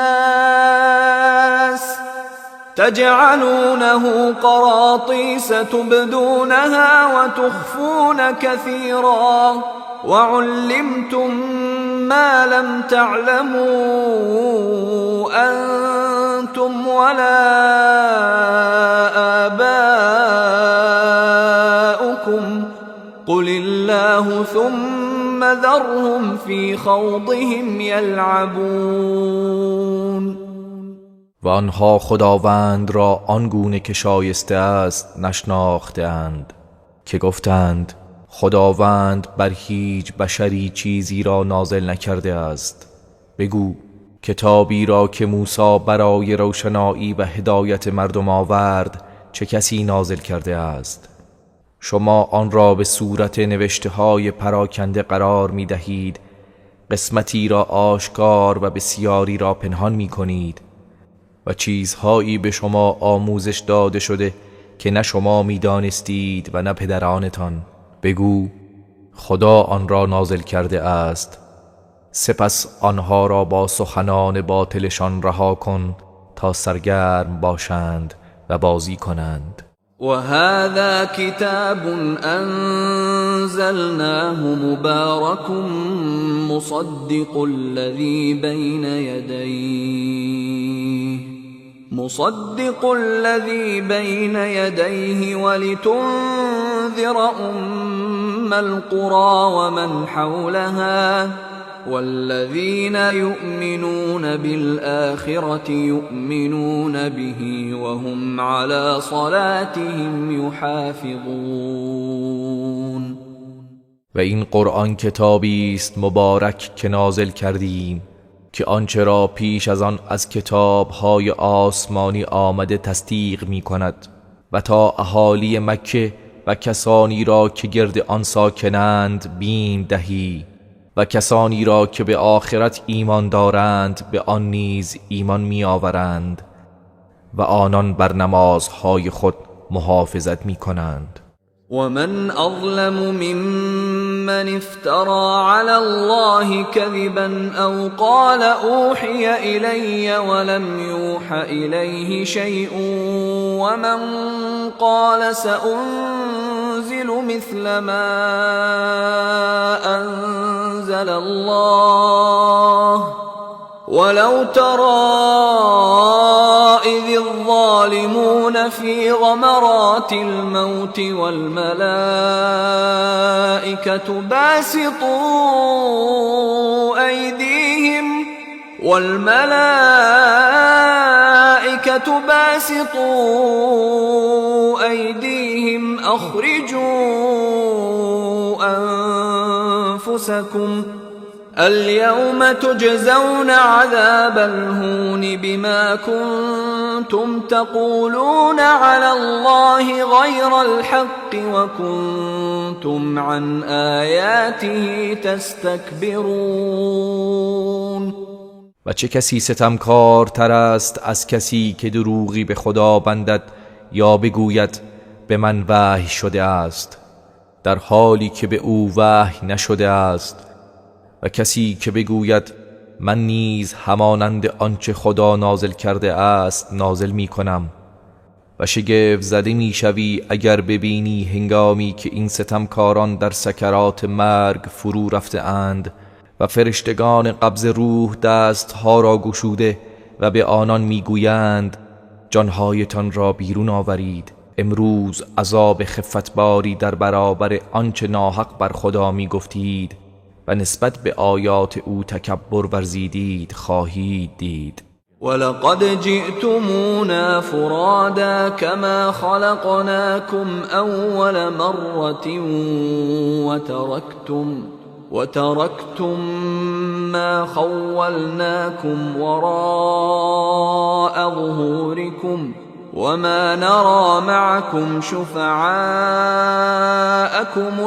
تجعلونه قراطيس تبدونها وتخفون كثيرا وعلمتم ما لم تعلموا أنتم ولا آباؤكم قل الله ثم ذرهم في خوضهم يلعبون. و آنها خداوند را آنگونه که شایسته است نشناخته‌اند که گفتند خداوند بر هیچ بشری چیزی را نازل نکرده است. بگو کتابی را که موسی برای روشنایی و هدایت مردم آورد چه کسی نازل کرده است؟ شما آن را به صورت نوشته های پراکنده قرار می دهید، قسمتی را آشکار و بسیاری را پنهان می کنید و چیزهایی به شما آموزش داده شده که نه شما می دانستید و نه پدرانتان. بگو خدا آن را نازل کرده است، سپس آنها را با سخنان باطلشان رها کن تا سرگرم باشند و بازی کنند. و هذا کتاب انزلناه مبارک مصدق الذی بین یدیه ولتنذر أم القرى ومن حولها والذين يؤمنون بالآخرة يؤمنون به وهم على صلاتهم يحافظون. و این قرآن کتابی است مبارک که نازل کردیم که آنچه را پیش از آن از کتاب‌های آسمانی آمده تصدیق می‌کند و تا اهالی مکه و کسانی را که گرد آن ساکنند بیم دهی و کسانی را که به آخرت ایمان دارند به آن نیز ایمان می‌آورند و آنان بر نمازهای خود محافظت می‌کنند. ومن أظلم ممن افترى على الله كذبا أو قال أوحي إلي ولم يوح إليه شيء ومن قال سأنزل مثل ما أنزل الله ولو ترى إذ الظالمون في غمرات الموت والملائكة باسطوا أيديهم أخرجوا أنفسكم اليوم تجزون عذاب الهون بما كنتم تقولون على الله غير الحق وكنتم عن آياته تستكبرون. و چه کسی ستمکارتر است از کسی که دروغی به خدا بندد یا بگوید به من وحی شده است در حالی که به او وحی نشده است، و کسی که بگوید من نیز همانند آنچه خدا نازل کرده است نازل می کنم. و شگفت زده می شوی اگر ببینی هنگامی که این ستمکاران در سکرات مرگ فرو رفته اند و فرشتگان قبض روح دستها را گشوده و به آنان می گویند جانهایتان را بیرون آورید، امروز عذاب خفتباری در برابر آنچه ناحق بر خدا می گفتید و نسبت به آیات او تکبر ورزیدید خواهید دید. ولقد جئتمونا فرادا كما خلقناكم اول مرة وتركتم ما خولناكم وراء ظهوركم وما نرى معكم شفعاءكم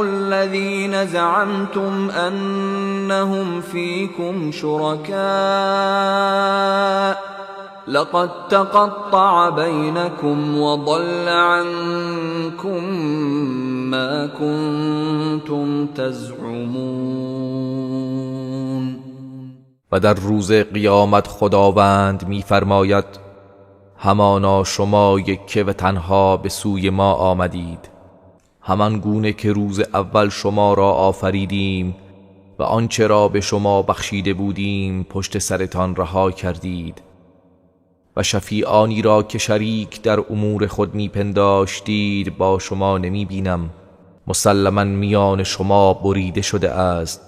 الذين زعمتم أنهم فيكم شركاء لقد تقطع بينكم وضل عنكم ما كنتم تزعمون. و در روز قیامت خداوند می‌فرماید همانا شما یکه و تنها به سوی ما آمدید، همان گونه که روز اول شما را آفریدیم و آنچه را به شما بخشیده بودیم پشت سرتان رها کردید و شفیعانی را که شریک در امور خود میپنداشتید با شما نمیبینم. مسلما میان شما بریده شده است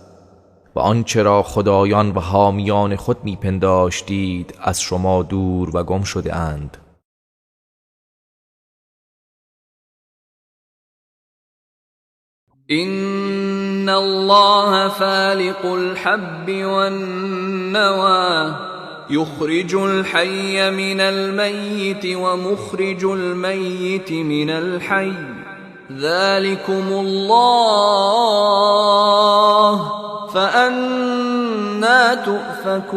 و آنچه را خدایان و حامیان خود میپنداشتید از شما دور و گم شده اند. إن الله فالق الحب والنوى يخرج الحي من الميت ومخرج الميت من الحي ذلكم الله فأنا تؤفكون.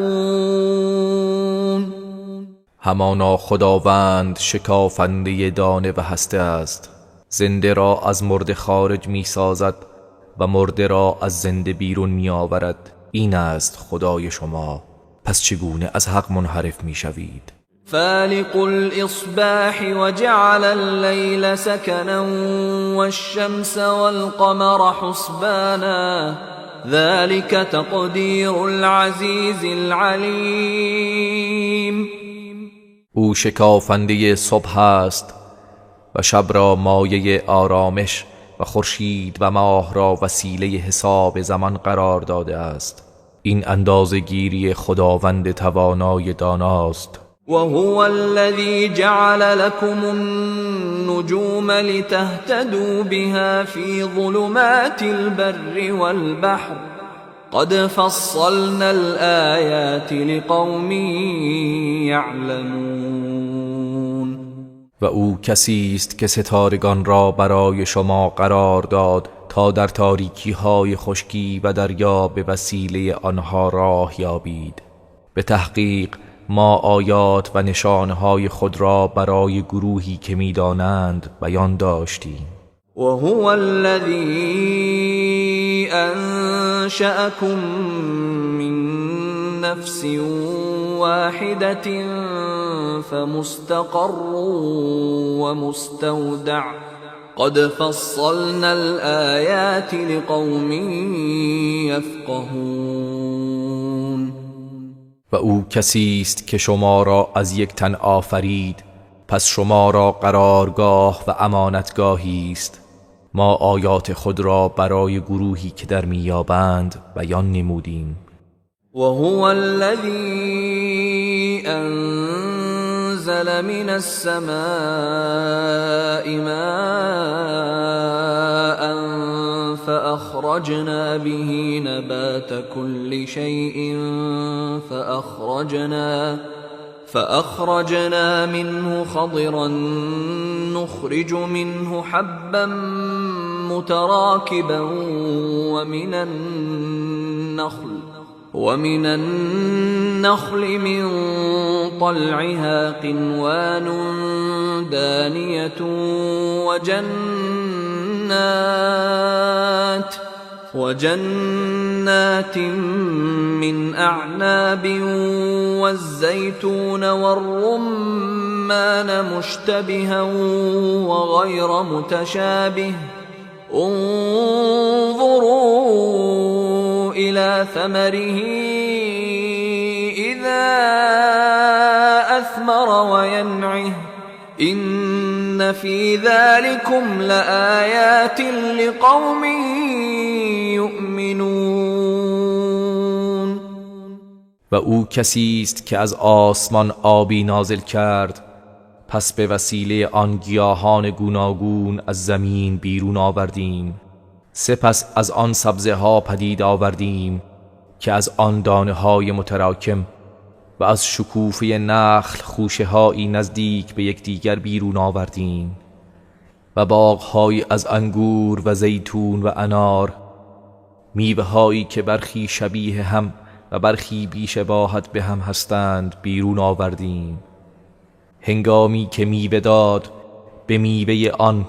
همانا خداوند شکافنده دانه و هسته است، زنده را از مرده خارج می سازد و مرده را از زنده بیرون می آورد. این است خدای شما، پس چگونه از حق منحرف می شوید؟ فالق الإصباح وجعل الليل سكنا والشمس والقمر حسبانا ذلك تقدیر العزیز العلیم. او شکافنده صبح است و شب را مایه آرامش و خورشید و ماه را وسیله حساب زمان قرار داده است. این اندازه گیری خداوند توانای داناست. وهو الذي جعل لكم النجوم لتهتدوا بها في ظلمات البر والبحر قد فصلنا الآيات لقوم يعلمون. و او کسی است که ستارگان را برای شما قرار داد تا در تاریکی های خشکی و دریا به وسیله آنها راه یابید. به تحقیق ما آیات و نشانهای خود را برای گروهی که می‌دانند بیان داشتیم. وهو الذی انشأکم من نفس واحدة فمستقر ومستودع قد فصلنا الآیات لقوم یفقهون. و او کسی است که شما را از یک تن آفرید، پس شما را قرارگاه و امانتگاهی است. ما آیات خود را برای گروهی که در می‌یابند بیان نمودیم. وهو الذی انزل من السماء ماء فأخرجنا به نبات كل شيء فأخرجنا منه خضرا نخرج منه حبا متراكبا ومن النخل من طلعها قنوان دانية وجنات من أعناب والزيتون والرمان مشتبها وغير متشابه انظروا إلى ثمره إذا أثمر وينعه إن في ذلكم لآيات لقوم يؤمنون. و او کسی است که از آسمان آبی نازل کرد، پس به وسیله آن گیاهان گوناگون از زمین بیرون آوردیم، سپس از آن سبزه ها پدید آوردیم که از آن دانه های متراکم و از شکوفه نخل خوشه هایی نزدیک به یکدیگر بیرون آوردیم و باغهایی از انگور و زیتون و انار، میوه هایی که برخی شبیه هم و برخی بی‌شباهت به هم هستند بیرون آوردیم. هنگامی که میوه داد به میوه آن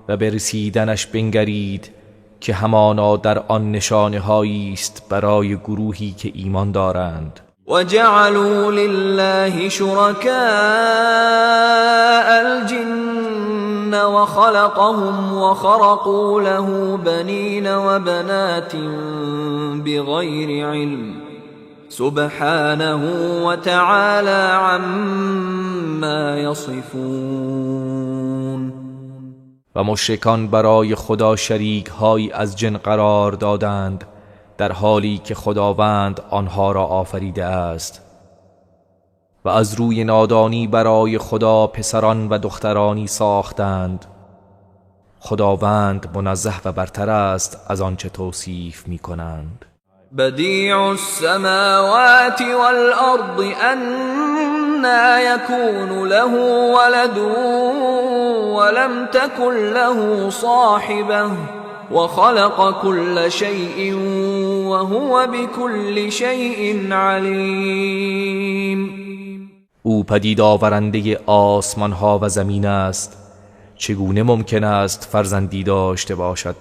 و به رسیدنش بنگرید که همانا در آن نشانه هایی است برای گروهی که ایمان دارند. وجعلوا لله شركاء الجن وخلقهم وخرقوا له بنين وبنات بغير علم سبحانه وتعالى عما يصفون. و مشرکان برای خدا شریک هایی از جن قرار دادند در حالی که خداوند آنها را آفریده است و از روی نادانی برای خدا پسران و دخترانی ساختند. خداوند منزه و برتر است از آنچه توصیف می کنند. بدیع السماوات والارض أنى يكون له ولد ولم تكن له صاحبة وخلق كل شيء وهو بكل شيء علیم. او پدید آورنده آسمان ها و زمین است. چگونه ممکن است فرزندی داشته باشد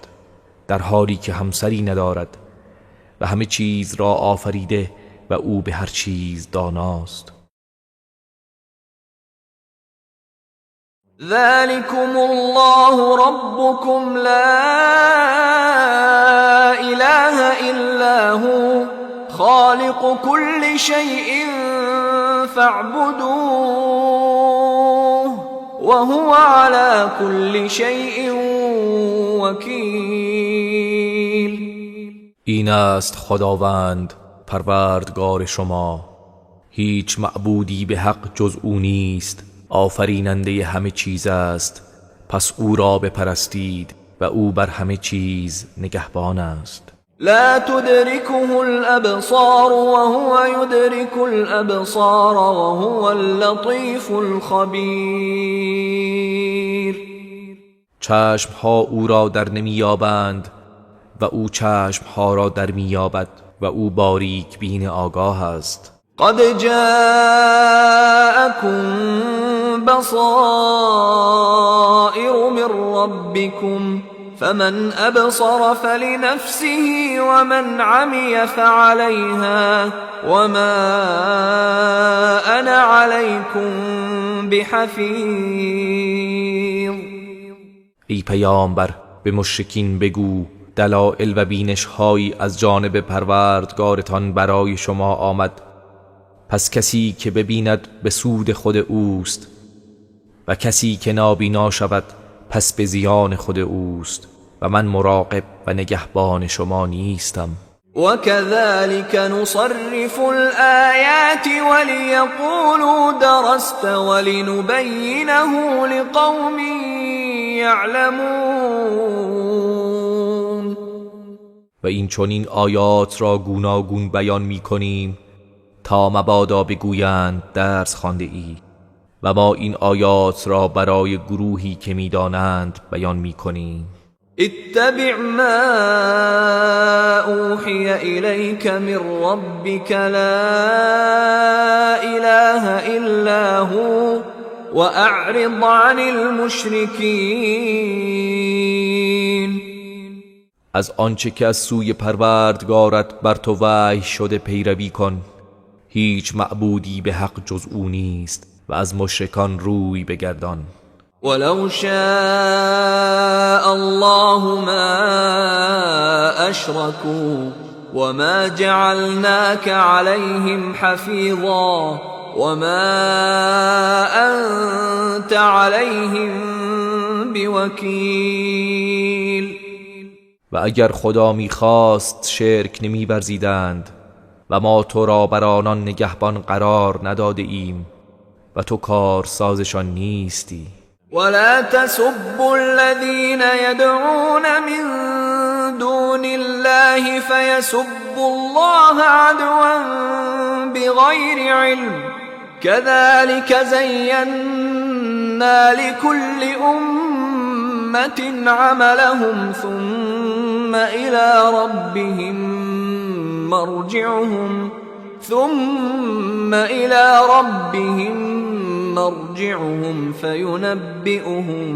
در حالی که همسری ندارد و همه چیز را آفریده و او به هر چیز داناست. ذلكم الله ربكم لا إله إلا هو خالق كل شيء فاعبدوه وهو على كل شيء وكيل. این است خداوند پروردگار شما، هیچ معبودی به حق جز او نیست، آفریننده همه چیز است، پس او را بپرستید و او بر همه چیز نگهبان است. لا تدركه الابصار وهو يدرك الابصار وهو اللطیف الخبیر. چشم ها او را در نمیابند و او چشم ها را در میابد و او باریک بین آگاه است. قد جاءكم بصائر من ربكم فمن أبصر فلنفسه ومن عمي فعليها وما أنا عليكم بحفیظ. ای پیامبر به مشرکین بگو دلائل و بینش هایی از جانب پروردگارتان برای شما آمد، پس کسی که ببیند به سود خود اوست و کسی که نابینا شود پس به زیان خود اوست و من مراقب و نگهبان شما نیستم. وكذلك نصرف الآيات وليقولوا درست ولنبينه لقوم يعلمون. و این چنین آیات را گوناگون بیان می کنیم تا مبادا بگویند درس خوانده ای، و ما این آیات را برای گروهی که میدانند بیان میکنیم. اتبع ما اوحی الیک من ربک لا اله الا هو واعرض عن المشرکین. از آنچه که از سوی پروردگارت بر تو وحی شده پیروی کن، هیچ معبودی به حق جز او نیست و از مشرکان روی بگردان. ولو شاء الله ما اشركوا وما جعلناك عليهم حفیظا وما انت عليهم بوکیل. و اگر خدا میخواست شرک نمیورزیدند و ما تو را بر آنان نگهبان قرار نداده ایم و تو کارسازشان نیستی. ولا تسبوا الذين يدعون من دون الله فيسبوا الله عدوا بغير علم كذلك زينا لكل أمة عملهم ثم إلى ربهم مرجعهم فينبئهم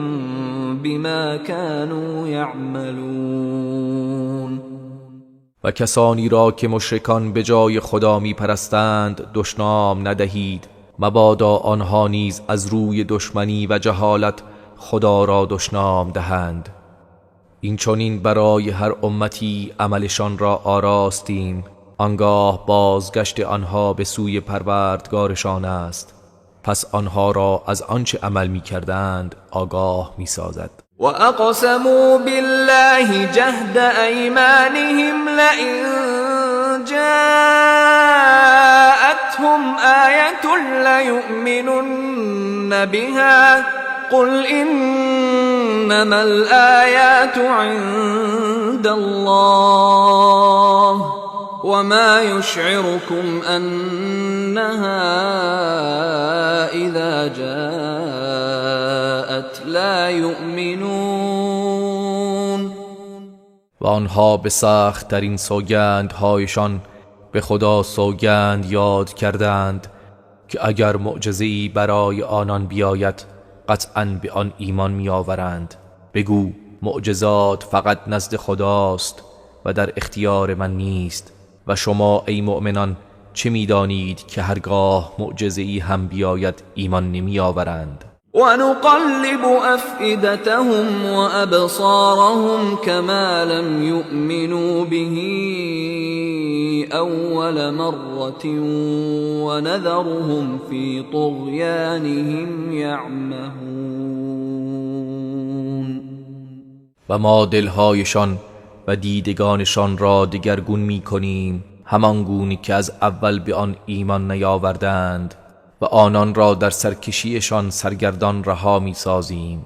بما كانوا يعملون. و کسانی را که مشرکان به جای خدا می پرستند دشنام ندهید، مبادا آنها نیز از روی دشمنی و جهالت خدا را دشنام دهند. این چنین برای هر امتی عملشان را آراستیم، آنگاه بازگشت آنها به سوی پروردگارشان است، پس آنها را از آنچه عمل می کردند آگاه می سازد. و اقسموا بالله جهد ایمانهم لئن جاءتهم آیة لیؤمنن بها قل انما الآیات عند الله وما يشعركم أنها إذا جاءت لا يؤمنون. و آنها به سخت ترین سوگندهایشان به خدا سوگند یاد کردند که اگر معجزه‌ای برای آنان بیاید قطعاً به آن ایمان می‌آورند. بگو معجزات فقط نزد خداست و در اختیار من نیست، و شما ای مؤمنان چه می‌دانید که هرگاه معجزه‌ای هم بیاید ایمان نمی‌آورند؟ و نقلب افئدتهم و ابصارهم کما لم یؤمنوا به اول مره و نذرهم فی طغیانهم یعمهون. و ما دلهایشان و دیدگانشان را دگرگون می‌کنیم، همان گونه که از اول به آن ایمان نیاوردند، و آنان را در سرکشیشان سرگردان رها می‌سازیم.